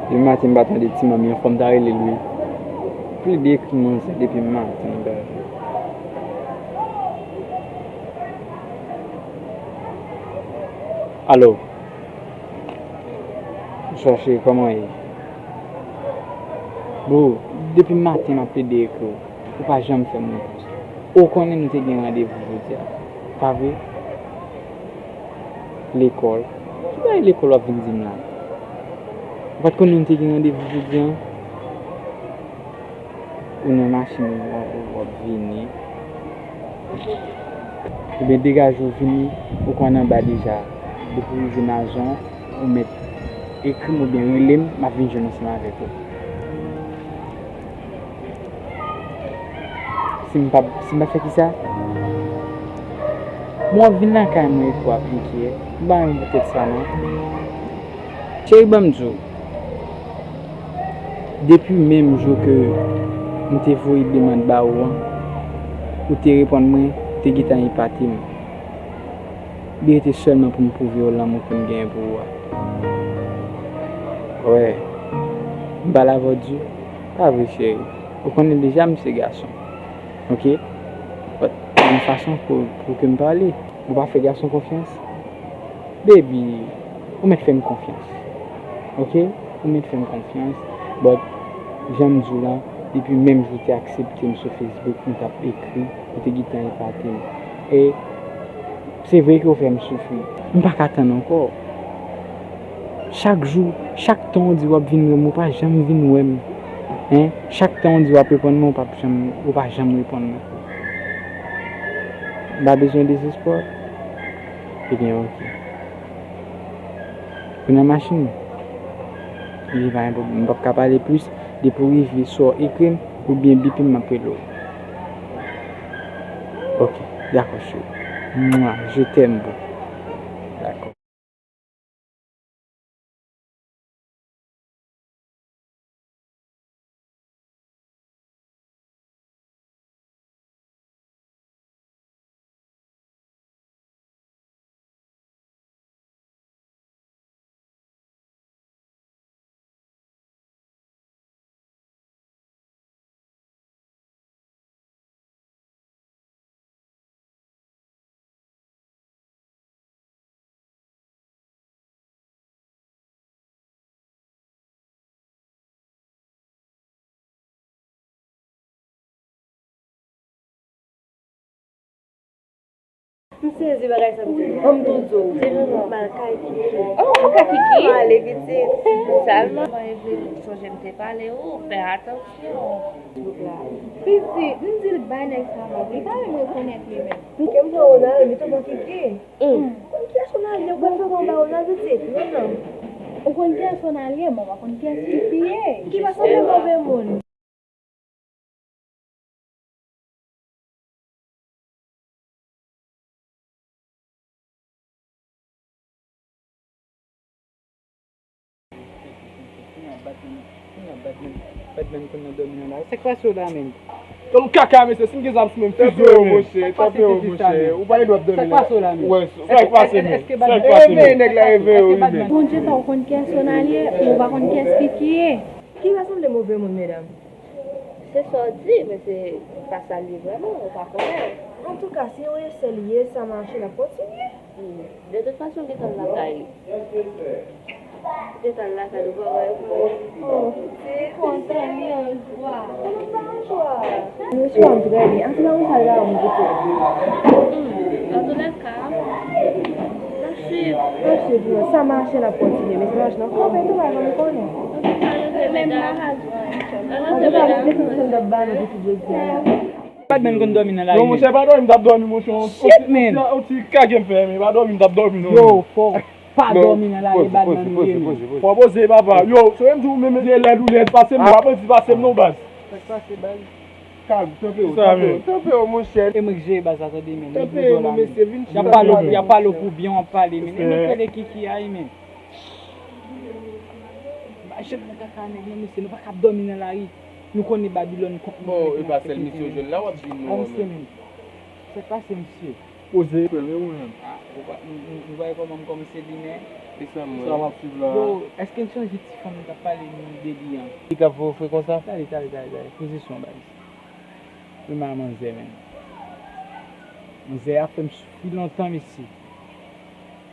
Depi maten m pa tande ti manmi an, fò m ta rele l wi. Plede ekri manzè depi maten, gade. Alo. Bonswa cheri, kòman w ye? Bro, depi maten m ap plede ekri w. Ou pa janm fè m reponn. Ou konnen nou te gen randevou jodi a, pa vre? Lekòl. Ki bagay lekòl w ap vin di m la? Ou pa t konnen nou te gen randevou jodi a? Ou nan machin, w ap, w ap vini. Ebyen, degaje w vini, ou konn anba deja. Depi w rive nan zòn, ou mèt ekri m oubyen rele m, m ap vin jwenn ansanm avèk ou. Si m pa, si m pa fè kisa? Bon, w ap vin lakay mwen epi w ap enkyè. M pa renmen poutèt sa, non. Cheri, ban m di w, depi menm jou ke m te voye demann ba ou an, Ou te reponn mwen, ou te gentan epate m. Li rete sèlman pou m pwouve w lanmou ke m genyen pou ou a. Wè, m pale avè w di, pa vre cheri. Ou konnen deja m se gason. Oke? But, yon fason pou, pou ke m pale. Ou pa fè gason konfyans. Baby, ou mèt fè m konfyans. Oke? Ou mèt fè m konfyans. But, jan m di w la, depi menm jou w te aksepte m sou Facebook, m t ap ekri, ou te gentan epate m. E se vre ke w fè m soufri. M pa ka tann ankò. Chak jou, chak tan w di w ap vin wè m, ou pa janm vin wè m. Hein? Chak tan w di w ap reponn mwen, ou p ap janm, ou pa janm reponn mwen. M pa bezwen dezespwa. Ebyen, oke. Ou nan machin? Li pa gen pwoblèm. M p ap ka pale plis. Depi w rive, swa w ekri m, oubyen bipe m, m ap rele w. Oke, dakò, cheri. Mwa, je t'aime, boo. Dakò. M sezi bagay sa m di. Ban m tou di w. Di nou non. M al kay Kiki. Oh, ou kay Kiki? M ale pitit. Sèlman. Mwen vle sonje m te pale ou, fè atansyon. Pitit, m di l bay nèg sa vag. Li pa menm rekonèt li menm. Ke m pran Ronald, li tou pran Kiki. Hum. Konn kiyès Ronald ye? Ou pral fè kòman ba Ronald pitit? Non, non. Ou konn kiyès Ronald ye, men w pa konn kiyès Kiki ye. Ki pa sanble move moun. Batman konn nan dòmi nan lari. Sa k pase w la menm? Tann kaka, mesye, si m gen zam sou men m, fizye w, monchè. Tanpri w, monchè. Ou pa gen dwa ap dòmi la. Sa k pase w la menm? Wè, sa k pase menm? Sa k pase menm? Reveye nèg la, reveye w, reveye. Bondye fè w konn kiyès Ronald ye, men w pa konn kiyès Kiki ye. Ki rasanble move moun, medam? Se sa w di, men se pa sa l ye vrèman, ou pa konnen. Antouka, si yon esè li ye, sa mache, l ap kontinye. Hmm. De tout fason, gentan l lakay li. Gentan l lakay li, ou pa wè yo. Oh, se kontan li an jwa. Kòman pa an jwa? Mesye, m trè byen. Antouka, yon sal la, m koute. Hmm. Antoulèka, n ap swiv. N ap swiv, non. Sa mache, n ap kontinye. Men se mache nan kanpe tou, pa janm konnen. Menm la. Antouka, m te kontan m t ap ba nou pou tout jodi a la. Batman konn dòmi nan lari. Non, monchè, pa dòmi, m t ap dòmi, monchè. Shit, man. On ti kage m fè, men pa dòmi, m t ap dòmi, non. Yo, fò pa dòmi nan lari, Batman ou ye, men. Fò poze, papa. Yo, se menm di w menm, se lèd ou lèd, pase m, pa pran ti pase m, non, baz. Sa k pase, baz? Kalm, tanpri w, tanpri w, tanpri w, monchè. E mwen k jere baz la, tande, men. Tanpri w, mesye, vin chita. Y ap pale w pou byen, w ap pale, men. E mwen k rele Kiki a, men. M pa janm nan kaka nèg non, mesye, nou pa ka ap dòmi nan lari. Nou konnen Babilòn kont nou. Bon, e pa sèl misye w jwenn la w ap di nou an, men. Sa k pase, misye? Poze, frè m, e ou menm? Ah, ou pa, nou, nou, nou pa wè kòman m kòmanse vini? E sa m wè. Sa w ap swiv la. Yo, èske n sonje ti fanm nou t ap pale de li an? Li k ap voye w fre konsa? Tande, tande, tande, tande. Pozisyon, baz. Premye manzè, men. Manzè a fè m soufri lontan, mesye.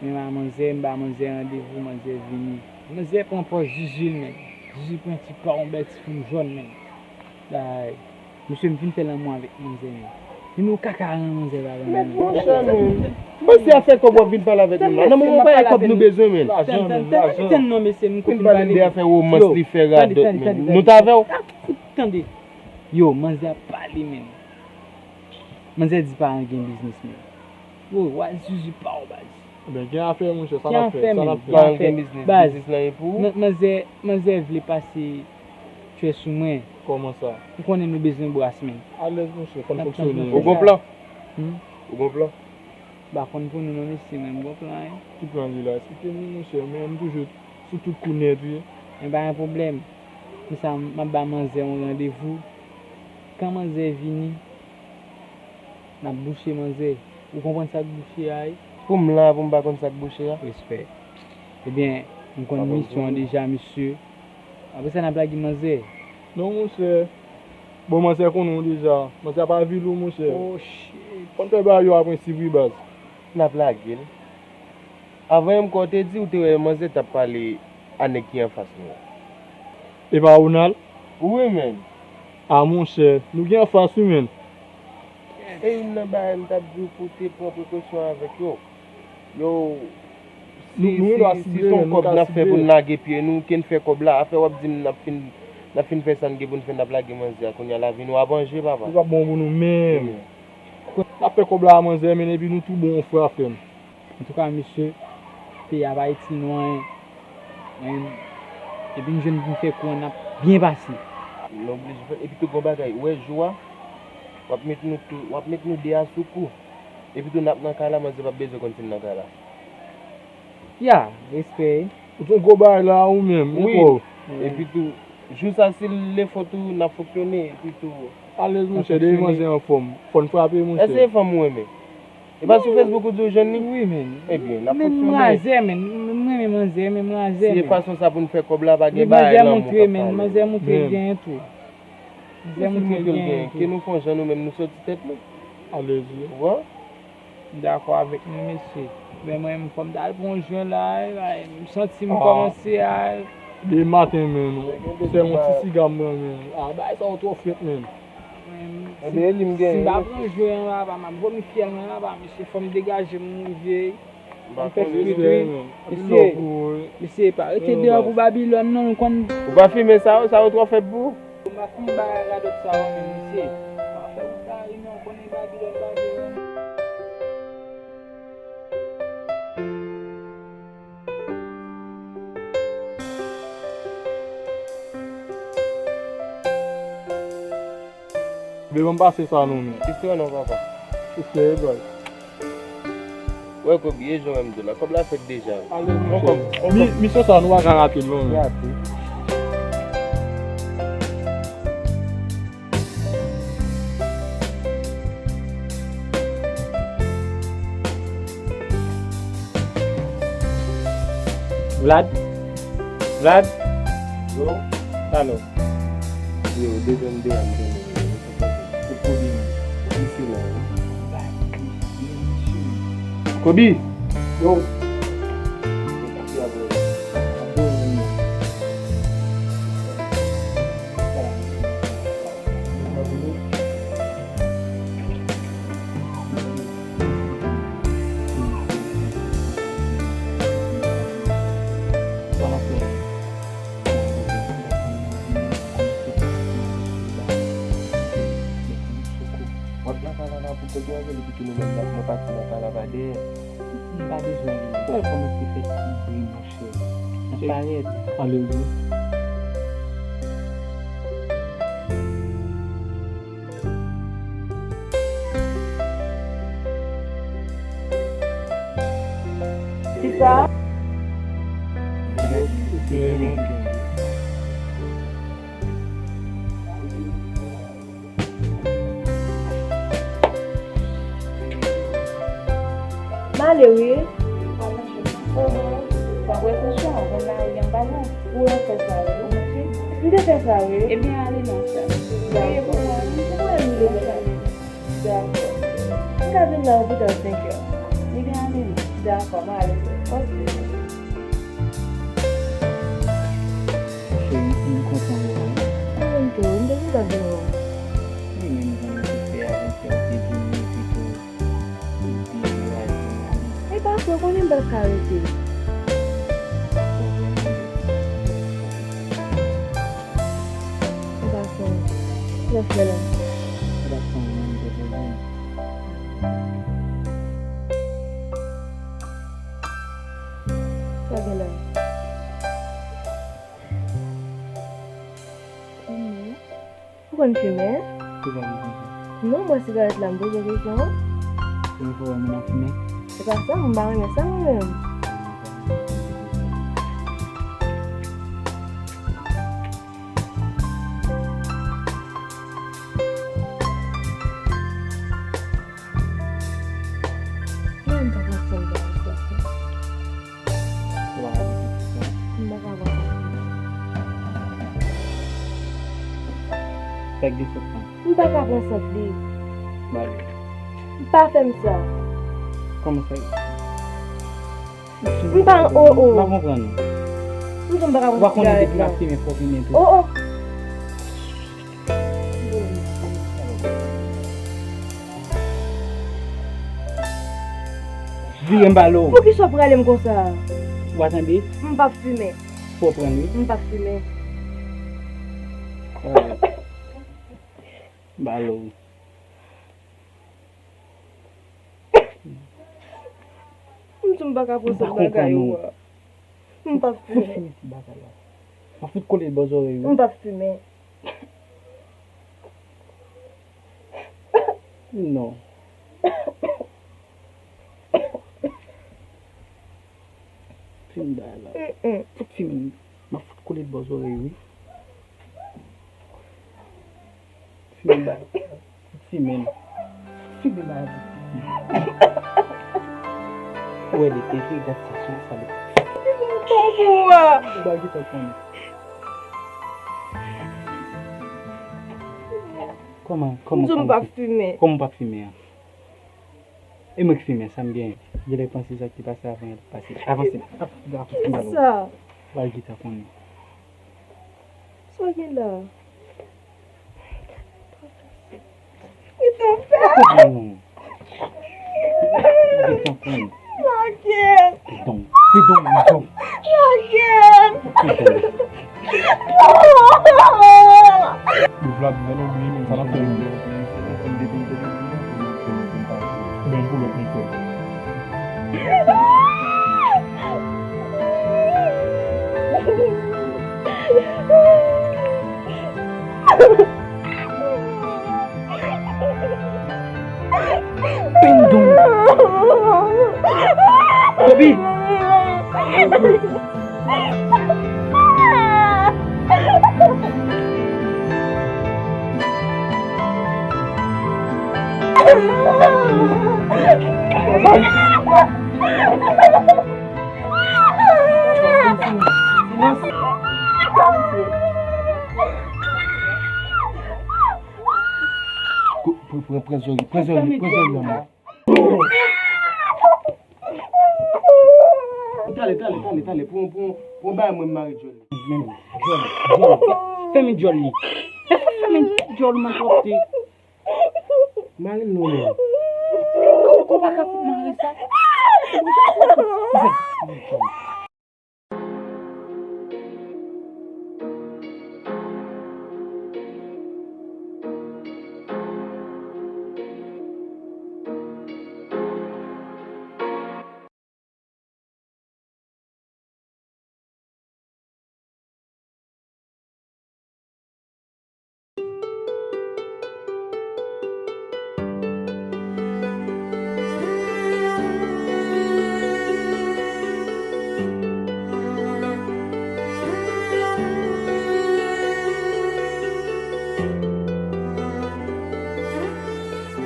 Men manzè, m ba manzè randevou, manzè vini. Manzè pran pòz Jiji l, men. Jiji pran ti pa yon bèl ti fanm jòn, men. Ay, mesye, m fin fè lanmou avèk manzè, men. Vin ou kaka nan manzè la, men. Monchè, men. Mwen se afè kòb w ap vin pale avèk moun la. Nan moman pa e kòb nou bezwen, men. Tann, tann, tann, tann non, mesye, m kote m pale. Vin pale de afè womans li fè radòt, men. Nou t avè w. Tande. Yo, manzè ap pale, men. Manzè di pa gen biznis, men. Yo, wa Zuzu pa w, baz. Ebyen, gen afè, monchè, sa n ap fè, sa n ap fè. Pa gen biznis, biznis lan e pou ou. Manzè, manzè vle pase tchwè sou mwen. Kòman sa? Ou konnen nou bezwen bras, men. Alèz, monchè, konn fonksyone. Ou gon plan? Hmm? Ou gon plan? M pa konn pou nou non, mesye, men m gon plan, wi. Ki plan li la? Esplike nou, monchè, men m toujou sou tout kou nèt, wi. Men pa gen pwoblèm. Konsa, m ap ba manzè yon randevou. Kan manzè vini, N ap bouche manzè. Ou konprann sa k bouche a, wi? Pou m la, pou m pa konn sa k bouche a? Respè. Ebyen, m konn misyon an deja, mesye. Apre sa, n ap lage manzè. Non, monchè. Bon, manzè konnen w deja. Manzè ap avili w, monchè. Oh, shit. Fò n fè bagay yo a prensip, wi, baz. N ap lage l. Avan yè m kwè w te di w te wè manzè t ap pale a nèg ki anfas nou an. E pa Ronald? Wi, menn. A, monchè, nou gen anfas, wi, menn. E youn nan bagay m t ap di w pou w te pran prekosyon avèk yo. Yo, si, si, si se yon kòb n ap fè pou n lage pye nou, ke n fè kòb la, afè w ap di m n ap fin, n ap fin fè sa n gen pou n fè, n ap lage manzè a, kounye a lavi nou ap an je, papa. Li p ap bon pou nou menm. N ap fè kòb la a manzè, menn, epi nou tou bon, frè, frè m. Antouka, mesye, peyi a pa itil nou anyen. Anyen. Epi n jwenn pou n fè kou an, n ap byen pase. Nou oblije fè, epi tou gon bagay, ou wè jou a, w ap met nou tou, w ap met nou de a sou kou. Epi tou n ap nan kay la, manzè p ap bezwen konn si n nan kay la. Ya, respè. Ou t on gwo bagay la ou menm, wi. Epi tou, jou sa si l leve tou, n ap fonksyone, epi tou. Alèz, monchè, depi manzè anfòm, fò n frape, monchè. Èske se fanm ou renmen? E pa sou Facebook ou di w jwenn li? Wi, men. Ebyen, n ap fonksyone. Men m razè, men. M renmen manzè, men m razè, men. Si e fason sa pou n fè kòb la, pa gen bagay lanmou k ap pale. Manzè montre, men. Manzè montre l genyen tou. Manzè montre l genyen tou. Ke nou fè yon jan nou menm, nou soti tèt nou. Alèz, wi. Ou wè? M dakò avèk nou, mesye. Men mwen, fò m t al pran yon jwen la, e, e, m santi m kòmanse a. Demen maten, men, non. Sèlman ti siga m pran, men. A, bagay sa yo twò frèt, men. Mwen, si, si m pa pran jwen an, papa, m ap vomi fyèl mwen, papa, mesye, fò m degaje m, m rive. M fè fri tou, wi. Mesye, mesye, pa rete deyò pou Babilòn, non, ou konn. Ou pa fimen sa yo, sa yo twò frèt pou ou? M ap fin bay radòt sa yo menm, mesye. M ap fè wout la, wi, men w konnen Babilòn pa vle, non. Bebe, ban m pase sa non, men. Istwa non, papa. Istwa e baz. Wè, Kobe, e jan w wè m di w la, kòb la fèt deja. Alèz, monchè. Mi-, misyon sa, nou pa ka rate l non, men. Rate. Vlad? Vlad? Yo? Sa nou? Yo, devan m deyò, m tande yo. Kobe, misye la, wi. Kobe! Yo! W ap nan kay la pou kòb yo avè l, epi tou nou menm n ap nan pati nan kay la pa dèyè. M pa bezwen li. Wè l kòmanse fè ti bri, monchè. L ap parèt. Ale, wi. Kisa? M ale wi. Oho. W ap rekonstwi an, w konn lari an pa lwen. Ou wè fè sa wi. M te fè sa wi. Ebyen ale non sè. Dakò. Dakò. M ka vin la opital senk è. Ebyen ale non. Dakò, m ale sè. Ok. Cheri, m kontan wè w. Mwen menm tou, m te kontan vin wè w. Wi, men m konn okipe avèk sa, ou te vini pito depi raje m ale. E pa vre, w konnen m pa t ka rete. Ou pa fè, ou pa fè la. Ou pa fè anyen, m te poze. Sa gen la. Ou konn fimen? Ou pa konn fimen? Non, mwen sigarèt la, m poze w kesyon an. Premye fwa w wè moun ap fimen? Se pa sa, m pa renmen sa mwen menm. Sa k gen sant lan? M pa ka pran sant li. Ba l. Pa fè m sa. Kòman sa ye? M pa, o, o. M pa konprann. M di w m pa ka pran sigarèt la. Ou pa konnen depi m ap fimen, fò w fimen tou. O, o. Vire m ba l ou. Poukisa w prale m konsa? W a tande? M p ap fimen. Fò w pran wi. M p ap fimen. M ba l ou. M di w m pa ka pran sèl bagay ou a. M p ap fimen. Fout fini ti bagay la. M ap fout kole l bò zòrèy ou. M p ap fimen. Non. Fini bagay la. Fout fini. M ap fout kole l bò zòrèy ou wi. Fini bagay. Fout fini. Fout fini bagay. Ou wè li te vre, gad sa sou sa li. Ou pa gen tan konnen. Kòman, kòman, kòman? M di w m p ap fimen. Kòman w p ap fimen an? E mwen k fimen, sa m genyen? Genlè panse sa ki pase avan an pase. Avanse. Avanse, avanse. Sa. Bagay ki ta konnen. Sa w gen la? Gentan fè. Gentan konnen. Lage. Fidon. Fidon, Fidon. Lage. Fidon. Ou vle ap vin nan wi, men sa n ap fè. Ben, pou lòt mikwo. Pindon. Kobi. Pran, pran, pran zòrèy, pran zòrèy, pran zòrèy an. Tale, tale, tale, tale. Pran, pran, pran bay mwen mare djòl li. Men, djòl, djòl. Fèmen djòl li. Fèmen djòl malpwòpte. Mare l non, men. Ou, ou pa ka fout mare sa.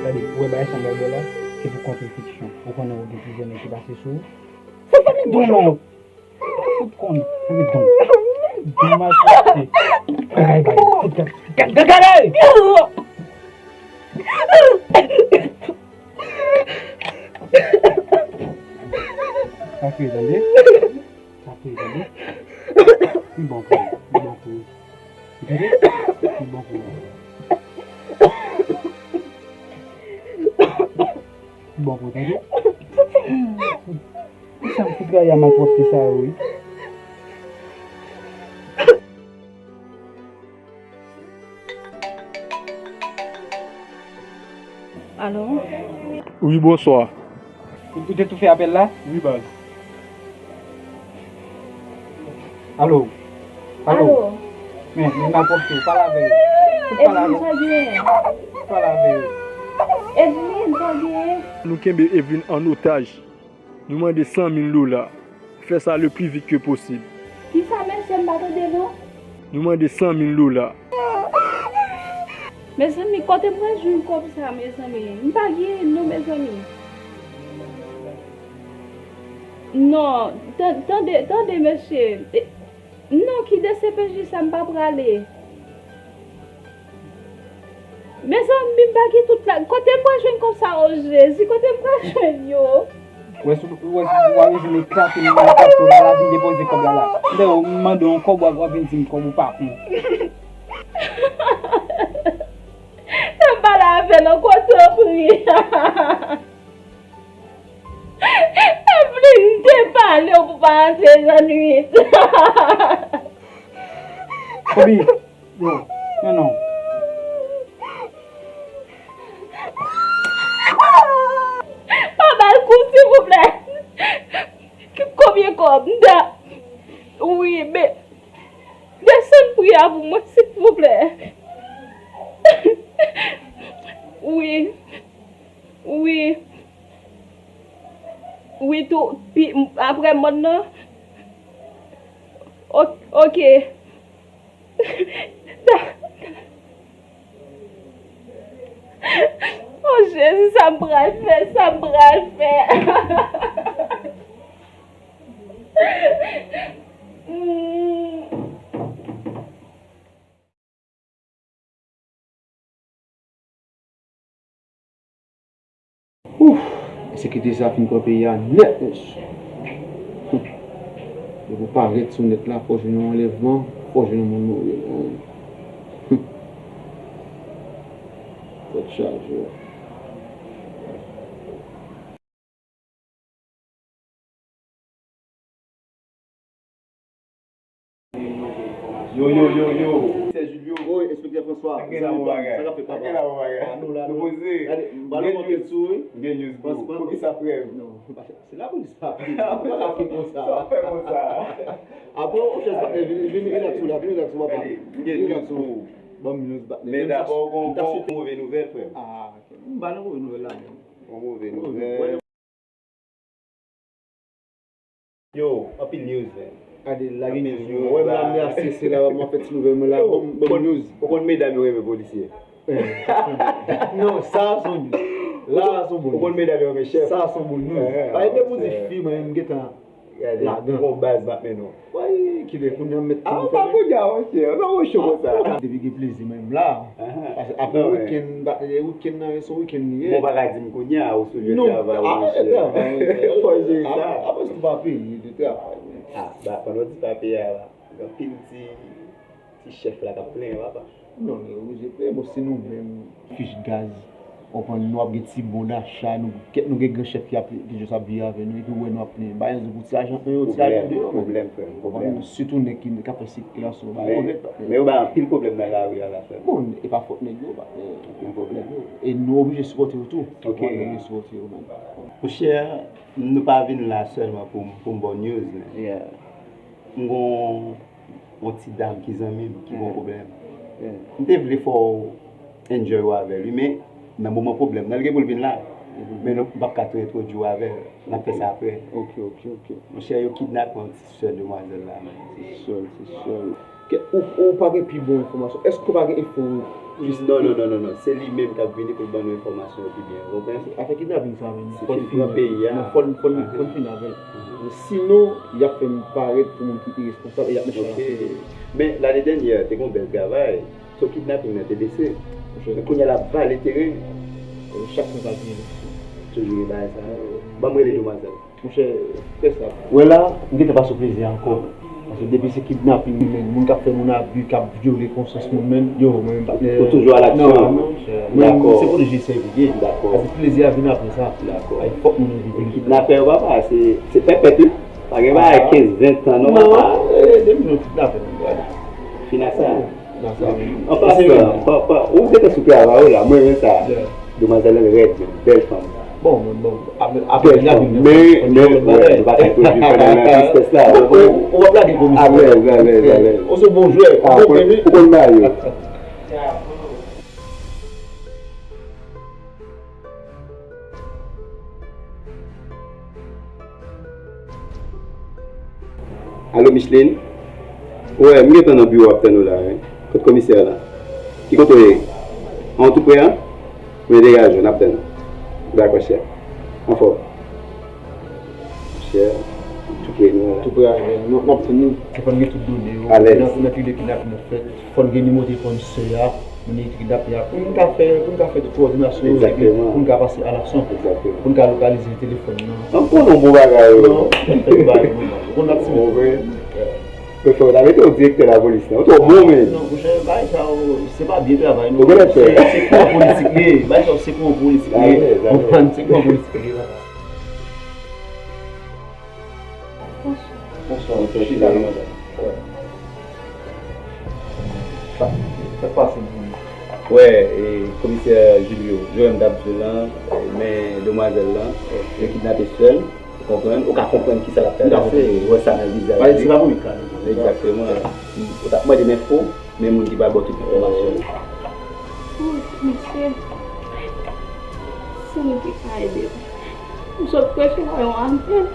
Gade, ou wè bagay sa m pral bò la, se pou kont ou fiksyon. Ou konnen ou gen plizyè nèg ki pase sou ou. Fò fè men don non. Fout konn, fout don. Don malpwòpte. Ay, bay, fout gad, gad, gad, gade! Sa fre, tande? Sa fre, tande? Li bon pou ou, li bon pou ou. Tande? Li bon pou ou. Li bon pou ou, tande? Sa m fout rayi a malpwòpte sa yo, wi. Alo? Wi, bonswa. Ou, ou te tou fè apèl la? Wi, baz. Alo? Alo? Alo? Men, men malpwòpte, pale avè yo. Pale avè yo. Pale avè yo. Edwin, sa w genyen? Nou kenbe Edwin an otaj. Nou mande san mil dola. Fè sa le pli vit ke posib. Kisa, mesye, m pa tande non? Nou mande san mil dola. Mezanmi, kote m pral jwenn kòb sa, mezanmi? M pa genyen non, mezanmi. Non, tan-, tande, tande, mesye. E, non, ki D C P J sa, m pa prale. Mezanmi, m pa gen tout la. Kote m pral jwenn kòb sa, o Jezi? Kote m pral jwenn yo? Ou wè si w pa bezwen eklate m nan kòb tou la, la vin depoze kòb la la. M te mande yon kòb, w ap vin di m kòb ou pa pran. Sa m pale avè l ankò, tanpri. Tanpri, m te pale w pou pa rantre nan nwit. Kobi, yo, non, non. Pa ba l kou, silvouplè. Konbyen kòb? M ta, wi, men, desann pri a pou mwen, silvouplè. Wi. Wi. Wi, tou, pi, apre mòn nan. O-, oke. O Jezi, sa m pral fè, sa m pral fè. Hmm. Ouf, ensekirite sa fin pran peyi a nèt, mesye. Depi w parèt sou nèt la, fò w jwenn yon anlèvman, fò w jwenn yon moun mouri. Tèt chaje. Yo, yo, yo, yo. Sè Julio. Wi, enspektè François. Sa k ap fèt, papa? Sa k ap fèt, papa? Ah, nou la, nou poze. Gade, m pral montre sou, wi. M gen news pou ou. Poukisa, frè m? Non, se lapolis, papa. Ou pa ka fè konsa. Sa w fè konsa? Apre, ou chèz, vin, vin, vin ak sou la, vin ak sou, papa. Gade, m gen news pou ou. Ban m news, papa. Men dabò, gon, gon move nouvèl, frè m. Ah, ok. M pa nan move nouvèl la, menm. Gon move nouvèl. Yo, anpil news, man. Gade, lage news, yo. Wè, m la, m la, se, se la, m ap fè ti nouvèl mwen la, bon, bon news. Ou konn medam yo renmen polisye? Non, sa a se yon news. La a se yon bon news. Ou konn medam yo renmen chèf? Sa a se yon bon news. Paske depi w di fi, mwen, m gentan ladan. Gade, gon baz m ap mennen w. Woy, kilè kounye a m mèt tou fè. Ah, pa kounye a, monchè. Non, ou cho konsa. Depi gen plezi, mwen, m la. Paske apre wikenn, ba, e, wikenn nan, se yon wikenn li ye. Bon, ou pa ka di m kounye a, ou sou lye travay, monchè. Fò jere sa. Apre, apre, si w pa peye, de travay, men. Ah, ba, pandan w di pa peye a la, gen anpil ti, ti chèf la k ap plenyen, papa. Non, nou oblije peye, bon, si nou menm, fich gaz, w konprann, nou ap gen ti bon dacha, nou, kèk nou gen gran chèf ki ap, ki jis ap viv avè nou, epi w wè nou ap plenyen. Ba yon ti lajan, yon ti lajan deyò, men. Pwoblèm, frè m, pwoblèm. Sitou nèg ki, k ap fè sikilasyon, ba, men, yo nèt, men yo bay anpil pwoblèm nan lari a, la, frè m. Bon, e pa fòt nèg yo, ba, men, anpil pwoblèm. E nou oblije sipòte yo tou. Ok. Nou oblije sipòte yo, men. Monchè, nou pa vin la sèlman pou, pou m ba w news, men. Yeah. M gon yon ti dam ki zanmi m, ki gon pwoblèm. M te vle fè w enjoy w avè l, wi, men nan moman pwoblèm nan, li gen pou l vin la. Men non, m p ap ka tou entwodui w avè l. N ap fè sa apre. Ok, ok, ok. Monchè, yo kidnape yon ti sè demwazèl la, men. Ti sè l, ti sè l. Ke, ou, ou pa gen pi bon enfòmasyon? Èske ou pa gen enfo plis? Non, non, non, non, non. Se li menm k ap vini pou l ban nou enfòmasyon yo pi byen, ou konprann? Afè kidnaping sa menm, fò n fini avè l. Non, fò n, fò n, fò n fini avè l. Sinon, y ap fè m parèt pou moun ki iresponsab e y ap mete l an sekirite. Men, lane dènyè, te gen yon bèl travay. So kidnaping nan te bese. Men kounye a l ap vale teren. Chak fwa sa vini. Toujou gen bagay sa yo. Ban m rele demwazèl. Monchè, fè sa. Wè la, m gentan pa sou plezi a ankò. Paske depi se kidnaping, men, moun k ap fè moun abi, k ap vyole konsyans moun, men, yo, mwen menm pa. Ou toujou a laksyon. Dakò. Se pou li jis sèvi ye. Dakò. Paske plezi a vin apre sa. Dakò. Ay, fòk moun yo viv. Kidnapè yo, papa, se, se pèpèt, wi. Pa gen bagay kenz, ven tan, non, papa. Non, e, depi nou kidnapè, nou gade. Fin ak sa. An pasan, pa, pa, ou gentan sou travay ou la, mwen renmen sa. Demwazèl lan rèd, men, bèl fanm. Bon, bon, bon. Apre, apre, bèl fanm. Men, men, men, nou pa ka entwodui fanm nan nan tristès la. Ou, ou, ou ap lage komisyon. Alèz, alèz, alèz. Ou se bon jwè. Ah, ou konn, ou konn bagay yo. Alo, Micheline? Wè, m gentan nan biwo ap tann ou la, wi. Kot komisè a la? Ki kote w ye? An, ou tou pre a? Men degaje w, n ap tann ou. Dakò, chè. Anfòm. Chè, tou pre nou la. Tou pre a, nou, n ap tann ou. Fò n gen tout done yo. Alèz. Nan, nan ki de kidnaping nan fèt. Fò n gen nimewo telefòn sè a. Moun ki kidnape a, pou n ka fè, pou n ka fè tout kowòdinasyon yo, epi pou n ka pase a laksyon, pou n ka lokalize telefòn nan. An konnen yon bon bagay, wi. Non, fè tout bagay pou nou. Ou konn ap ti bon. Men frè, w ta mete yon direktè lapolis la. Ou twò bon, men. Non, monchè, bagay sa yo, se pa byen travay, non. Ou genlè pè. Se, se kou an politik li ye. Bagay sa yo, se kou an politik li ye. Konprann, se kou an politik li ye, papa. Bonswa. Bonswa, mesye. Chita la, madanm. Sa, sa k pase pou ou? Wè, e, komisè Julio, Joël m t ap di w lan, men demwazèl lan, yo kidnape sè l, ou konprann? Ou ka konprann kisa l ap travèse, ou wè sa nan vizaj li. Se pa premye ka li. Egzakteman. Ou t ap mande m enfo, men moun ki pral ba w tout enfòmasyon yo. Wi, mesye, si nou te ka ede m. M sot resevwa yon apèl.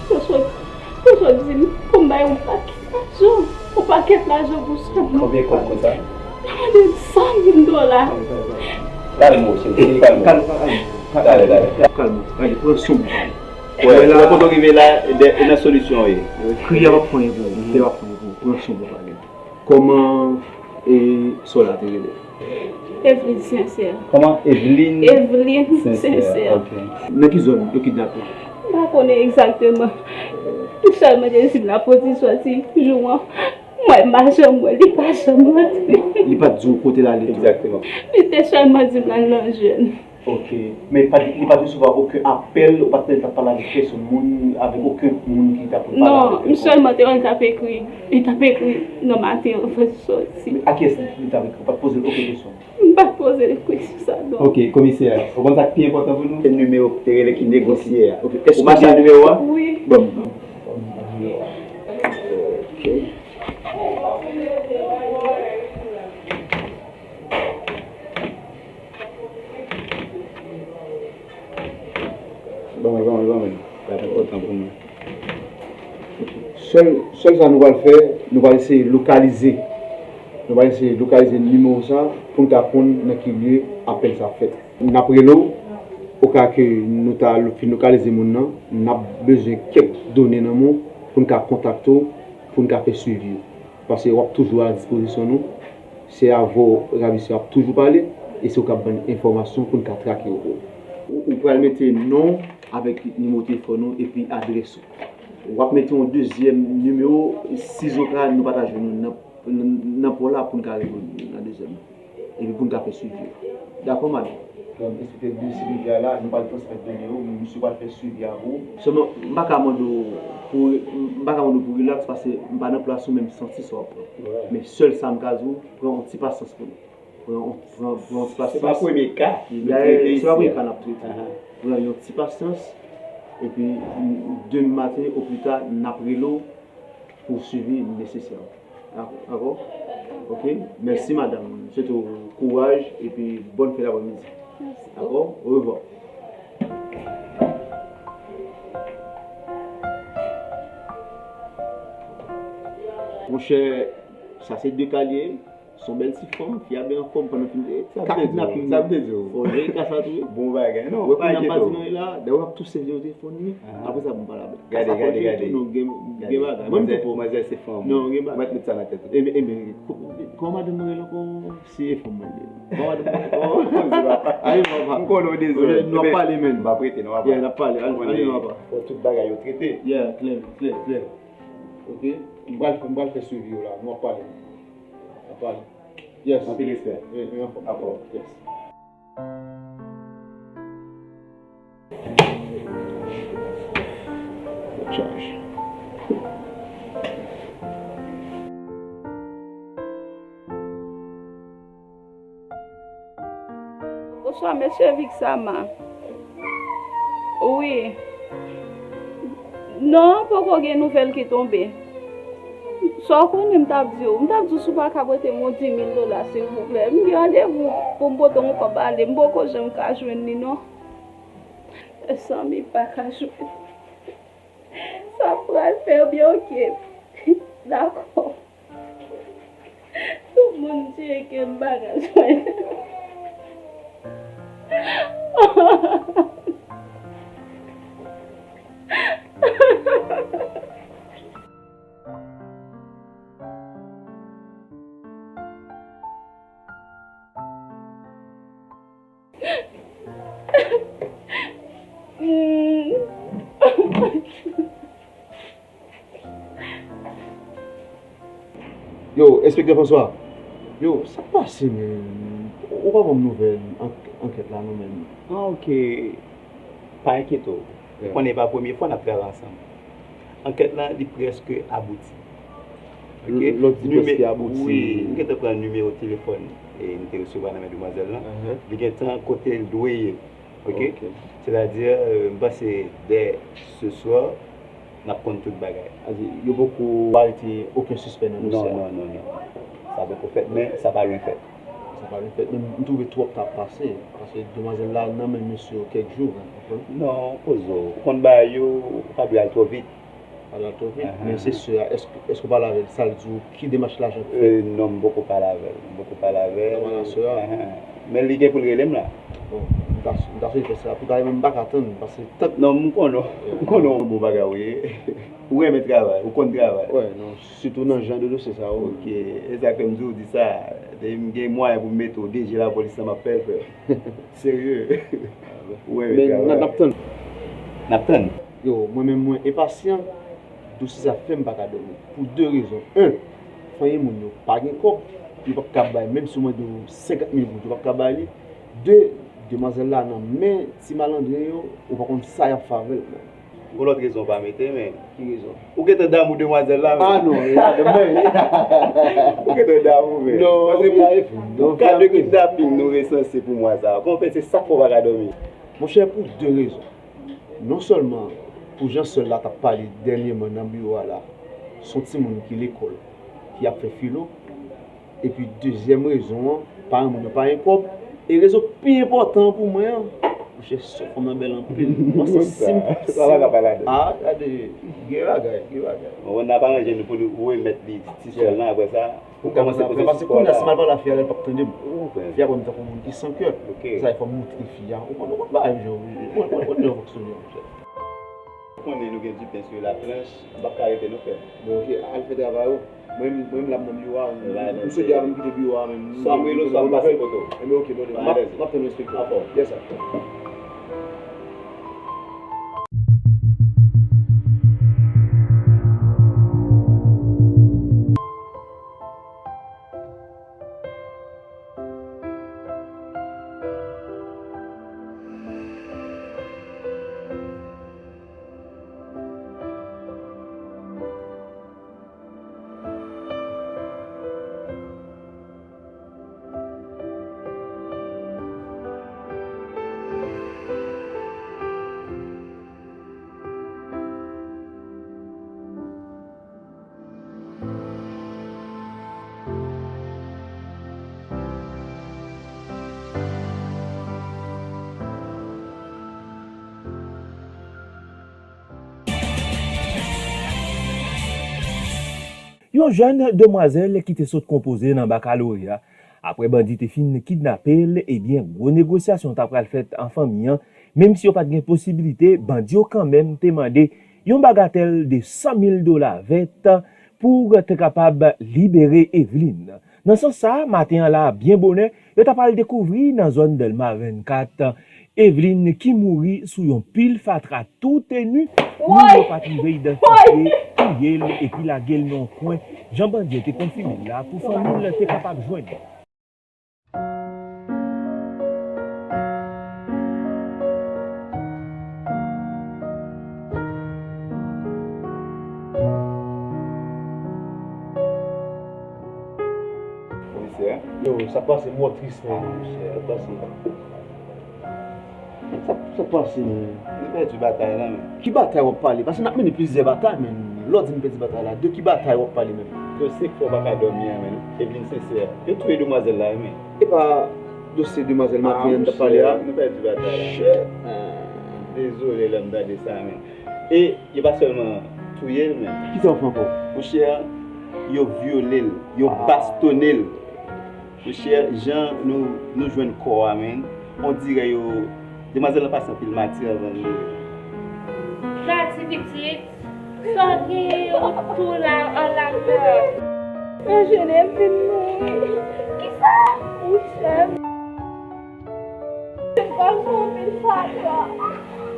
Yo sot, yo sot di m pou m bay yon pakèt lajan, yon pakèt lajan pou sè m nan. Konbyen kòb konsa? Yo mande m san mil dola. Kalme w, cheri, kalme w. Kalme, kalme, kalme. Talè, talè. Kalme w, pran san w pou pale. Wè, wè kote w rive la, e nan solisyon w ye. Kriye a p ap fè anyen pou ou, kriye a p ap fè anyen pou ou. Pran san w pou pale. Kòman, e, sè w la te rele? Eveline Sincère. Kòman? Eveline? Eveline Sincère. Sincère. Ok. Nan ki zòn yo kidnape w? M pa konnen egzakteman. Li sèlman te di m la pou di sòti jou an. Mwen, m pa janm wè, li pa janm rantre. Li pa t di w kote l ale tou? Egzakteman. Li te sèlman di m l al nan jèn. Ok. Men pa, li pa t resevwa okenn apèl, ou pa t, t ap pale avèk pèsonn moun, avèk okenn moun ki ta pou pale avèk li? Non, m sèlman te wè l t ap ekri. Li t ap ekri nan maten anvan l sòti. Men a kiyès li, li t ap ekri? Ou pa t poze l okenn kesyon? M pa t poze l kesyon sa, non. Ok, komisè, ou konn sa k pi enpòtan pou nou? Se nimewo ki te rele ki negosye a. Ok, ou mache ak nimewo a? Wi. Bon. Ok. Ban mwen, ban mwen, ban mwen. Sa enpòtan pou mwen. Sèl, sèl sa nou pral fè, nou pral eseye lokalize. Nou pral eseye lokalize nimewo sa pou n ka konn nan ki lye apèl sa fèt. N ap rele w, oka ke nou ta lo-, fin lokalize moun nan, n ap bezwen kèk done nan men w pou n ka kontakte w, pou n ka fè swivi yo. Paske w ap toujou a dispozisyon nou. Se avè w ravisè ap toujou pale, e se ou k ap ban n enfòmasyon pou n ka trake w. Ou, ou pral mete non w avèk nimewo telefòn ou epi adrès ou. W ap mete yon dezyèm nimewo, sizoka nou pa ta jwenn ou nan, nan, nan pò la pou n ka reponn nan dezyèm. Epi pou n ka fè swivi yo. Dakò, madanm? Donk, enspektè Lucie Rivière la, nou pral transmèt done yo, misye pral fè swivi avè w. Sèlman, m pa ka mande w pou, m pa ka mande w pou rilaks, paske m pa nan plas ou, men m santi sa w ap pran. Wi. Men sèl sa m ka di w, pran yon ti pasyans pou nou. Pran, pran, pran yon ti pasyans. Se pa premye ka nou trete isi a. Se pa premye ka n ap trete. Ahan. Pran yon ti pasyans, epi, demen maten, o pli ta, n ap rele w pou swivi nesesè. Dakò? Ok? Mèsi, madanm. M swete w kouraj, epi bòn fen dapremidi. Dakò? Orevwa. Monchè, sa se de ka l ye. Se yon bèl ti fanm, fi a byen anfòm pandan fin de ka kidnaping nan. Sa m te di w. Fò w jere ka sa tou wi. Bon bagay, non, pa enkyete w. Wè kounye a m pa di non la, dayè w ap touse vye w te fon li. Apre sa pou m pale avè l. Gade, gade, gade. Non, gen, gen bagay. Mwen m tou fò. Manzè se fanm. Non, gen bagay. Mwen met sa nan tèt ou. Enben, enben, kòman madanm mwen rele ankò? Se fanm mwen li ye. Kòman madanm mwen rele ankò? Ale non, papa. M konnen w dezòd. Nou ap pale, men. M ap rete, non, papa. Yeah, n ap pale. Ale non, papa. Fò tout bagay yo trete. Yeah, klè, klè, klè. Ok? M pral, m pral fè swivi yo la. Nou ap pale. N ap pale. Yes. Anpil respè. Wi, wi, anfòm. Dakò. Yes. Bonswa, mesye Vixama. Wi. Non, poko gen nouvèl ki tonbe. Sa w konnen m t ap di w? M t ap di w si w pa ka prete m yon di mil dola, silvouplè. M gen randevou pou m pote yon kòb ale. M poko janm ka jwenn li, non. Zanmi pa ka jwenn. Sa pral fè byen, oke. Dakò. Tout moun tire ke m pa ka jwenn. Yo, Enspektè François. Yo, sa k pase, menm? Ou pa ban m nouvèl ank-, ankèt la, non, menm? Ah, ok. Pa enkyete w. Ou konnen e pa premye fwa n ap travay ansanm. Ankèt lan, li prèske abouti. Ok? Lè w di prèske abouti. Wi, m gentan pran nimewo telefòn e m te resevwa nan men demwazèl lan. Li gentan kote l dwe ye. Ok? Sètadi, euh, m panse dè se swa, n ap konn tout bagay. Sa di, yo poko arete okenn sispè nan dosye a? Non, non, non, non. Sa poko fèt, men sa pa lwen fèt. Sa pa lwen fèt, men m twouve twòp t ap pase. Paske demwazèl la nan men mesye yo kèk jou, w konprann? Non, poze w. Ou konn bagay yo, ou pa dwe al twò vit. Pale twò vit, men se sè a, èske, èske w pale avè l? Sa l di w, ki demach lajan k fèt? Euh, non, m poko pale avè l. M poko pale avè l. Nan sè a? Men li gen pou l rele m la. Bon, m ta, m ta swete fè sa. Pou ta, men m pa ka tann, paske tank... Non, m konnen w. M konnen w bon bagay ou ye. Ou renmen travay, ou konn travay. Wè, non, sitou nan jan de dosye sa yo. Ok, e sa k fè m di w di sa. Depi m gen mwayen pou m mete w D G lapolis la, m ap fè l, frè. Serye. Ou renmen travay. Men n ap tann. N ap tann. Yo, mwen menm mwen enpasyan, dosye sa fè m pa ka dòmi. Pou de rezon. En, fanmi moun yo pa gen kòb, yo p ap ka bay, menm si w mande yo senkant mil goud, yo p ap ka bay li. De, demwazèl la nan men ti malandren yo, ou pa konn sa y ap fè avè l, menm. Gon lòt rezon w pa mete, men. Ki rezon? Ou gentan damou demwazèl la, men. Ah non, e pa de mwen. Ou gentan damou, men. Non, paske pou, pou ka de kidnaping nou resanse pou mwa sa a, kòman fè se sa k fè w pa ka dòmi? Monchè, pou de rezon. Non sèlman pou jan sè l la t ap pale dènyèman nan biwo a la, s on timoun ki lekòl, ki ap fè filo, epi dezyèm rezon an, paran moun yo pa gen kòb, e rezon k pi enpòtan an pou mwen an, monchè, sè fanm nan bèl anpil. Mwen se si m... Sa pa ka pale a de. Ah, gade, gen bagay, gen bagay. Bon, n ap aranje nou pou nou remèt li ti sè l lan, apre sa, Ou kòmanse poze sipò la. Paske kounye a, si m al pale a fi a, l p ap tande m. Fi a wè m tankou moun ki san kè. Sa fè m moutre fi a. Ou konn, ou konn bagay yo, ou konn, ou konn jan yo fonksyone, monchè. Ou konnen nou gen du pain sur la planche, m p ap ka rete non, frè. Bon, ok, al fè travay ou. Mwen, mwen, m la m nan biwo a, m soti a, m kite biwo a menm. Swa m rele w, swa m pase kote w. Enben, ok, bon, m ap, m ap tann ou, enspektè. Yes, sir. Yon jèn demwazèl ki te sot konpoze nan bakaloreya. Apre bandi te fin kidnape l, ebyen, gwo negosyasyon ta pral fèt an fanmi an. Menm si yo pa t gen posiblite, bandi yo kanmenm te mande yon bagatèl de san mil dola vèt pou te kapab libere Eveline. Nan sans sa a, maten an la, byen bonè, yo ta pral dekouvri nan zòn Dèlma vennkat Eveline ki mouri sou yon pil fatra toutenu, moun yo pa t rive idantifye, touye l epi lage l nan yon kwen, jan bandi yo te konfime l la, pou fanmi l te kapab jwenn li. Komisè? Yo, sa k pase, m twò tris, men. Ah, monchè. Sa k pase? Sa, sa k pase, men? Nou pèdi batay la, men. Ki batay w ap pale? Paske n ap mennen plizyè batay, men. Lè w di n pèdi batay la, de ki batay w ap pale, men? Dosye k fè w pa ka dòmi an, men. Eveline Sincère. Yo touye demwazèl la, men. E pa dosye demwazèl maten an n t ap pale a? Ah, monchè, nou pèdi batay la. Shit, man. Dezole lè m tande sa, men. E yo pa sèlman touye l, men. Kisa yo fè ankò? Monchè, yo vyole l, yo bastonnen l. Monchè, jan nou, nou jwenn kò a, men, on dirè yo, demwazèl lan pase anpil mati anvan l mouri. Gad ti pitit, sa w genyen, ou tou la an lakay. Anjene vin mouri. Kisa? Monchè. Patwon.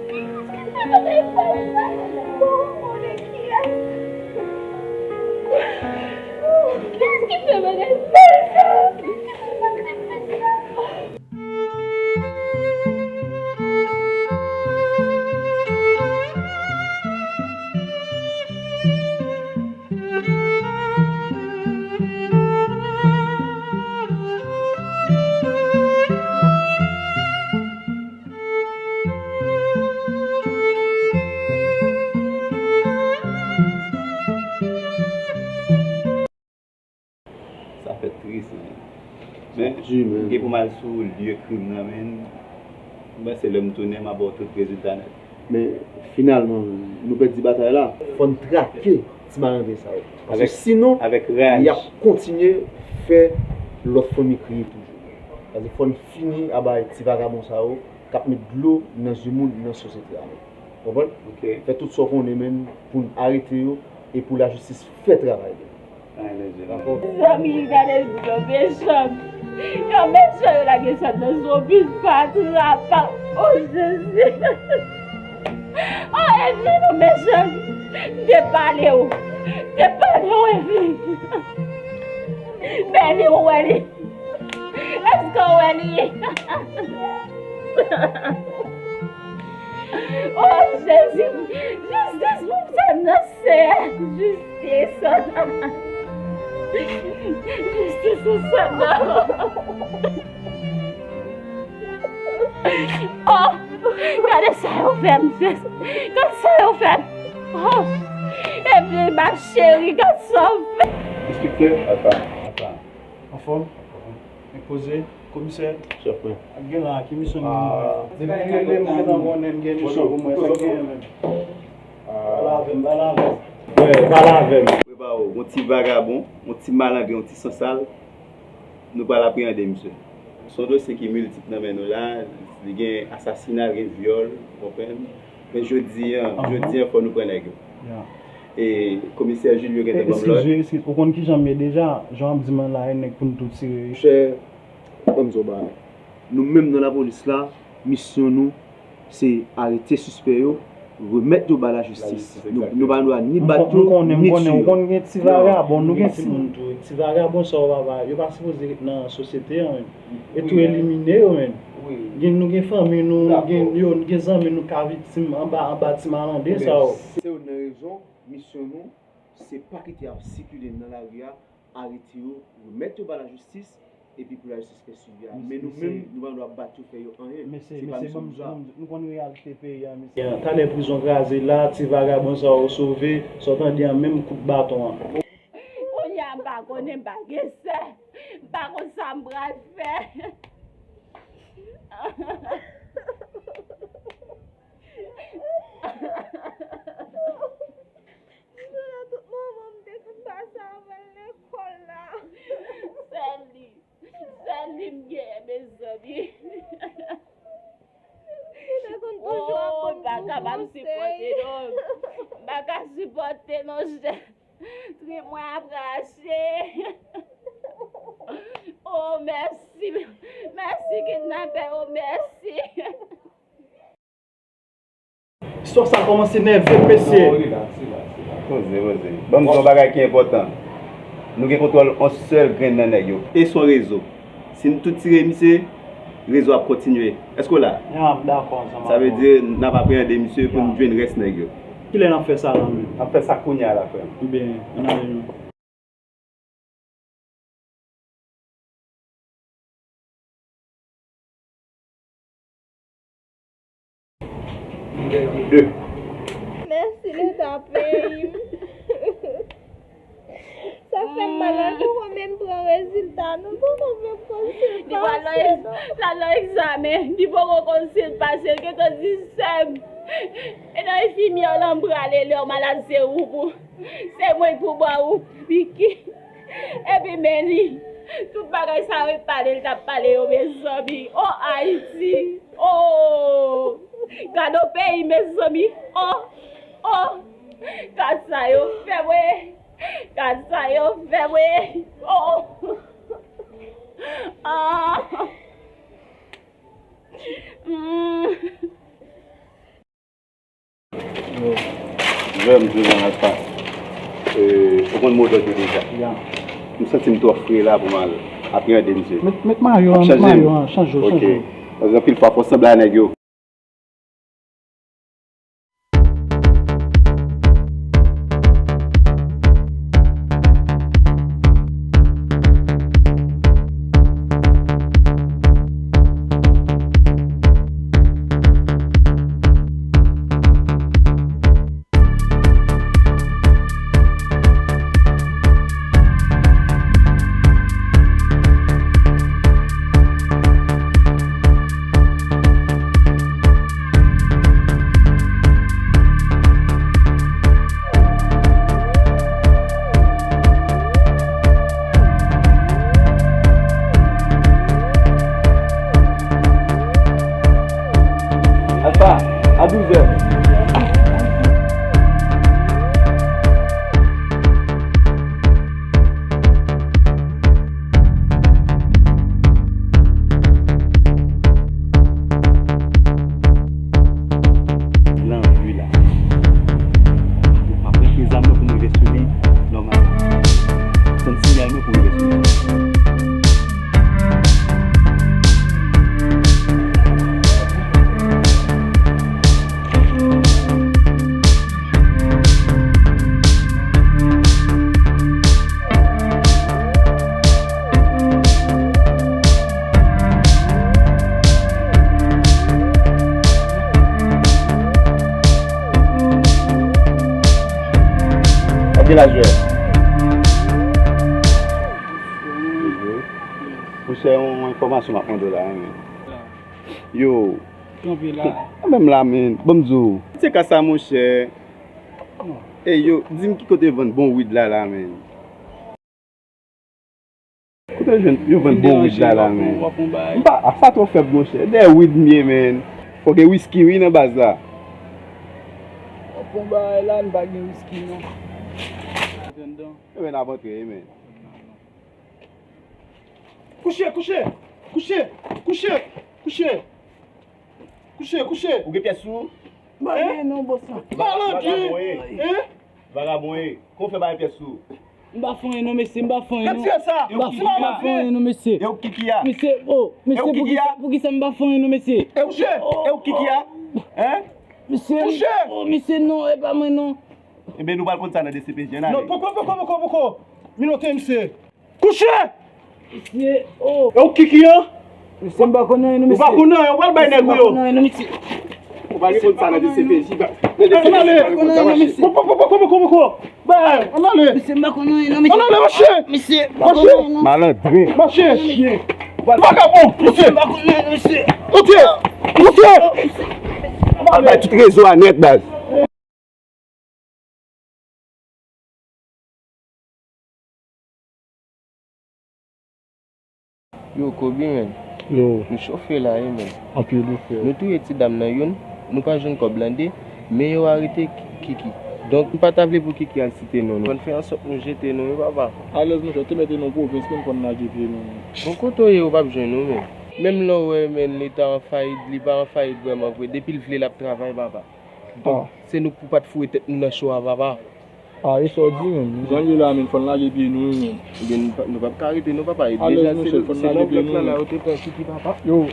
Kiyès ki fè bagay sal sa? Bon, konnen kiyès? Kiyès ki fè bagay sal sa? Kiyès ki fè bagay sal sa? Sa fè tris, men. Men, m gen pou m al sou lye krim nan, men. M panse lè m tounen, m a ba w tout rezilta nèt. Men, finalman, men, nou pèdi batay la. Fò n trake ti malandren sa yo. Paske sinon, y ap kontinye fè lòt fanmi kriye toujou. Paske fò n fini a bay ti vagabon sa yo k ap met dlo nan zye moun nan sosyete a menm. Konprann? Fè tout sa w konnen menm pou n arete yo e pou lajistis fè travay li. Dakò? Zanmi, gade yo mechan. Yo mechan, yo lage sòt nan zobit pa trapa. O Jezi. O Evi, nou mechan. M te pale w. M te pale w, Evi. Men li, ou wè li. Èske w wè li? O Jezi, jistis pou sa nan Seyè, jistis. Jistis pou sa nan. Oh, gade sa yo fè m, gade sa yo fè m. Oh, Evi, ma cheri, gade sa yo fè. Enspektè, apa, apa. Anfòm? Enpoze, komisè. Chèf mwen. Ak gen la, ki misyon nou? Ah, depi m rele m gentan konnen m gen misyon pou mwen, sa w genyen menm? Pale avè m, pale avè m. Wè, pale avè m. Prepare w, yon ti vagabon, yon ti malandren, yon ti sansal, nou pral apreyande misye. Se yon dosye ki miltip nan men nou la, li gen asasina, li gen vyòl, ou konprann? Men jodi a, jodi a fò nou pran nèg yo. E komisè Julio gentan ban m lòd. Eskize, eskize, ou konn kijan m ye deja? Jan w ap di m an la, e nèg pou n tou tire. Monchè, ban m di w bagay. Nou menm nan lapolis la, misyon nou, se arete sispè yo, remèt yo ba lajistis. Nou, nou pa dwa ni bat yo, ni tiye yo. M konnen, m konnen, ou konn gen ti vagabon, nou gen ti moun tou. Ti vagabon sa yo, papa, yo pa sipoze ret nan sosyete an menm. E tou elimine yo menm. Gen, nou gen fanmi nou, nou gen yo, nou gen zanmi nou ka viktim anba, anba ti malandren sa yo. Se yo nan rezon, misyon nou, se pa kite y ap sikile nan lari a, arete yo, remèt yo ba lajistis, epi pou lajistis fè swivi a. Men nou menm, nou pa dwa bat yo, fè yo anyen. Se pa misyon nou sa. Nou konn reyalite peyi a, mesye. Talè prizon kraze la, ti vagabon sa yo sove, sa w tande an menm kout baton an. Kounye a m pa konnen, m pa gen sè, m pa konn sa m pral fè. Tout moman m te konn pase avè l lekòl la. Sèl li, sèl li m genyen, mezanmi. Li te konn toujou ap ban m kou konsèy. Oh, m pa ka, m pa sipòte non. M pa ka sipòte non, chè. Trip mwen ap rache. Oh, mèsi. Mèsi, kidnapè, oh, mèsi. Istwa sa kòmanse nève m, mesye. Non, rilaks, rilaks, rilaks. Poze, poze. Ban m di w yon bagay ki enpòtan. Nou gen kontwòl yon sèl grenn nan nèg yo. E se yon rezo. Si n tou tire misye, rezo ap kontinye. Èske w la? Ya, m dakò ansanm avè w. Sa vle di, n ap apreyande misye pou n jwenn rès nèg yo. Kilè n ap fè sa la menm? N ap fè sa kounye a la, frè m. Ebyen, ann ale non. Mèsi Leta peyi m. Sa fè m mal, nou poko menm pran rezilta, nou poko menm konn si l pase non. Li pral nan egzamen, li poko konn si l pase, l gentan di sè m. E nan enfimyè w lan m prale, lè w malad se ou pou. Se mwen k pou ba ou piki. Epi men li, tout bagay sa yo e pale l t ap pale yo, mezanmi. O Ayiti! O! Gade yon peyi, mezanmi! O! O! Gad sa yo fè mwen! Gad sa yo fè mwen! O! Ah! Hmm. Lè m di w nan rad pa, ou konn mo dòt yo deja. M santi m twò fre la pou m al aprann de misye. Met, met mayo an, met mayo an, chanje w, chanje w. Paske anpil fwa fò w sanble a nèg yo. Alpha, a douzè. Nan vi la. Mwen pa prete zam nan pou m rive sou li nòmal. Tann siyal mwen pou m rive sou li. Anpil laj yo. Monchè, yon enfòmasyon m ap mande w la, men. Yo. Kanpe la. Menm la, men. Ban m di w. Se ka sa, monchè. Ey, yo, di m ki kote vann bon wid la, la, men. Kote yo jwenn, yo vann bon wid la, la, men. M pa, a, sa twò fèb, monchè. Dèyè wid m ye, men. Fò gen wiski, wi, nan baz la. W ap pran bagay la, n pa gen wiski, non. Ebyen, n ap antre, men. Kouche, kouche, kouche, kouche, kouche. Kouche, kouche. Ou gen pyès sou ou? M pa gen non, bòs la. Malandren. Vagabon ye. Hein? Vagabon ye. Kòman w fè pa gen pyès sou ou? M pa fè anyen non, mesye, m pa fè anyen non. Gad sa. M pa fè anyen non, mesye. E ou ki ki a? Mesye, oh, mesye, poukisa, poukisa m pa fè anyen non, mesye? E ou, e ou ki ki a? Hein? Mesye, oh, mesye, non, e pa mwen non. Ebyen, nou pral konn sa nan D C P J, ann ale. Non, poko, poko, poko, poko. Minote, mesye. Kouche! Mesye, oh! E ou ki ki an? Mesye, m pa konn anyen non, mesye. Ou pa konn anyen, ou pral bay nèg ou yo. Mesye, m pa konn anyen non, mesye. Ou pa gen konn sa nan D C P J. Ann ale! M pa konn anyen non, mesye. Poko, poko, poko, poko. Bay, ann ale! Mesye, m pa konn anyen non, mesye. Ann ale, mache! Mesye, m pa konn anyen non. Malandren. Mache, chyen. Vagabon, mesye. Mesye, m pa konn anyen non, mesye. Monte! Monte! Al bay tout rezo a nèt, baz. Yo, Kobe, men. Yo. Nou chofe la, wi, men. Anpil, wi, frè. Nou touye ti dam nan youn, nou pa jwenn kòb lan de, men yo arete Ki-, Kiki. Donk, m pa ta vle pou Kiki al site non nou. Fò n fè ansòt nou jete nou, wi, papa. Alèz, monchè, ou te mete nou pwovens, men n konn lage pye nou. Bon, kote w ye, ou p ap jwenn nou, men. Menm lè w wè, men, Leta an fayit, li pa an fayit vrèman vre. Depi l vle, l ap travay, papa. Donk, se nou k pou pa t foure tèt nou nan cho a, papa. A, e sa w di menm? Jan l ye la, men, fò n lage pye nou, wi, men. Ebyen, nou p ap, nou p ap ka rete, non, papa. E deja, se, se nan blòk la, la, yo te pran Kiki, papa. Yo.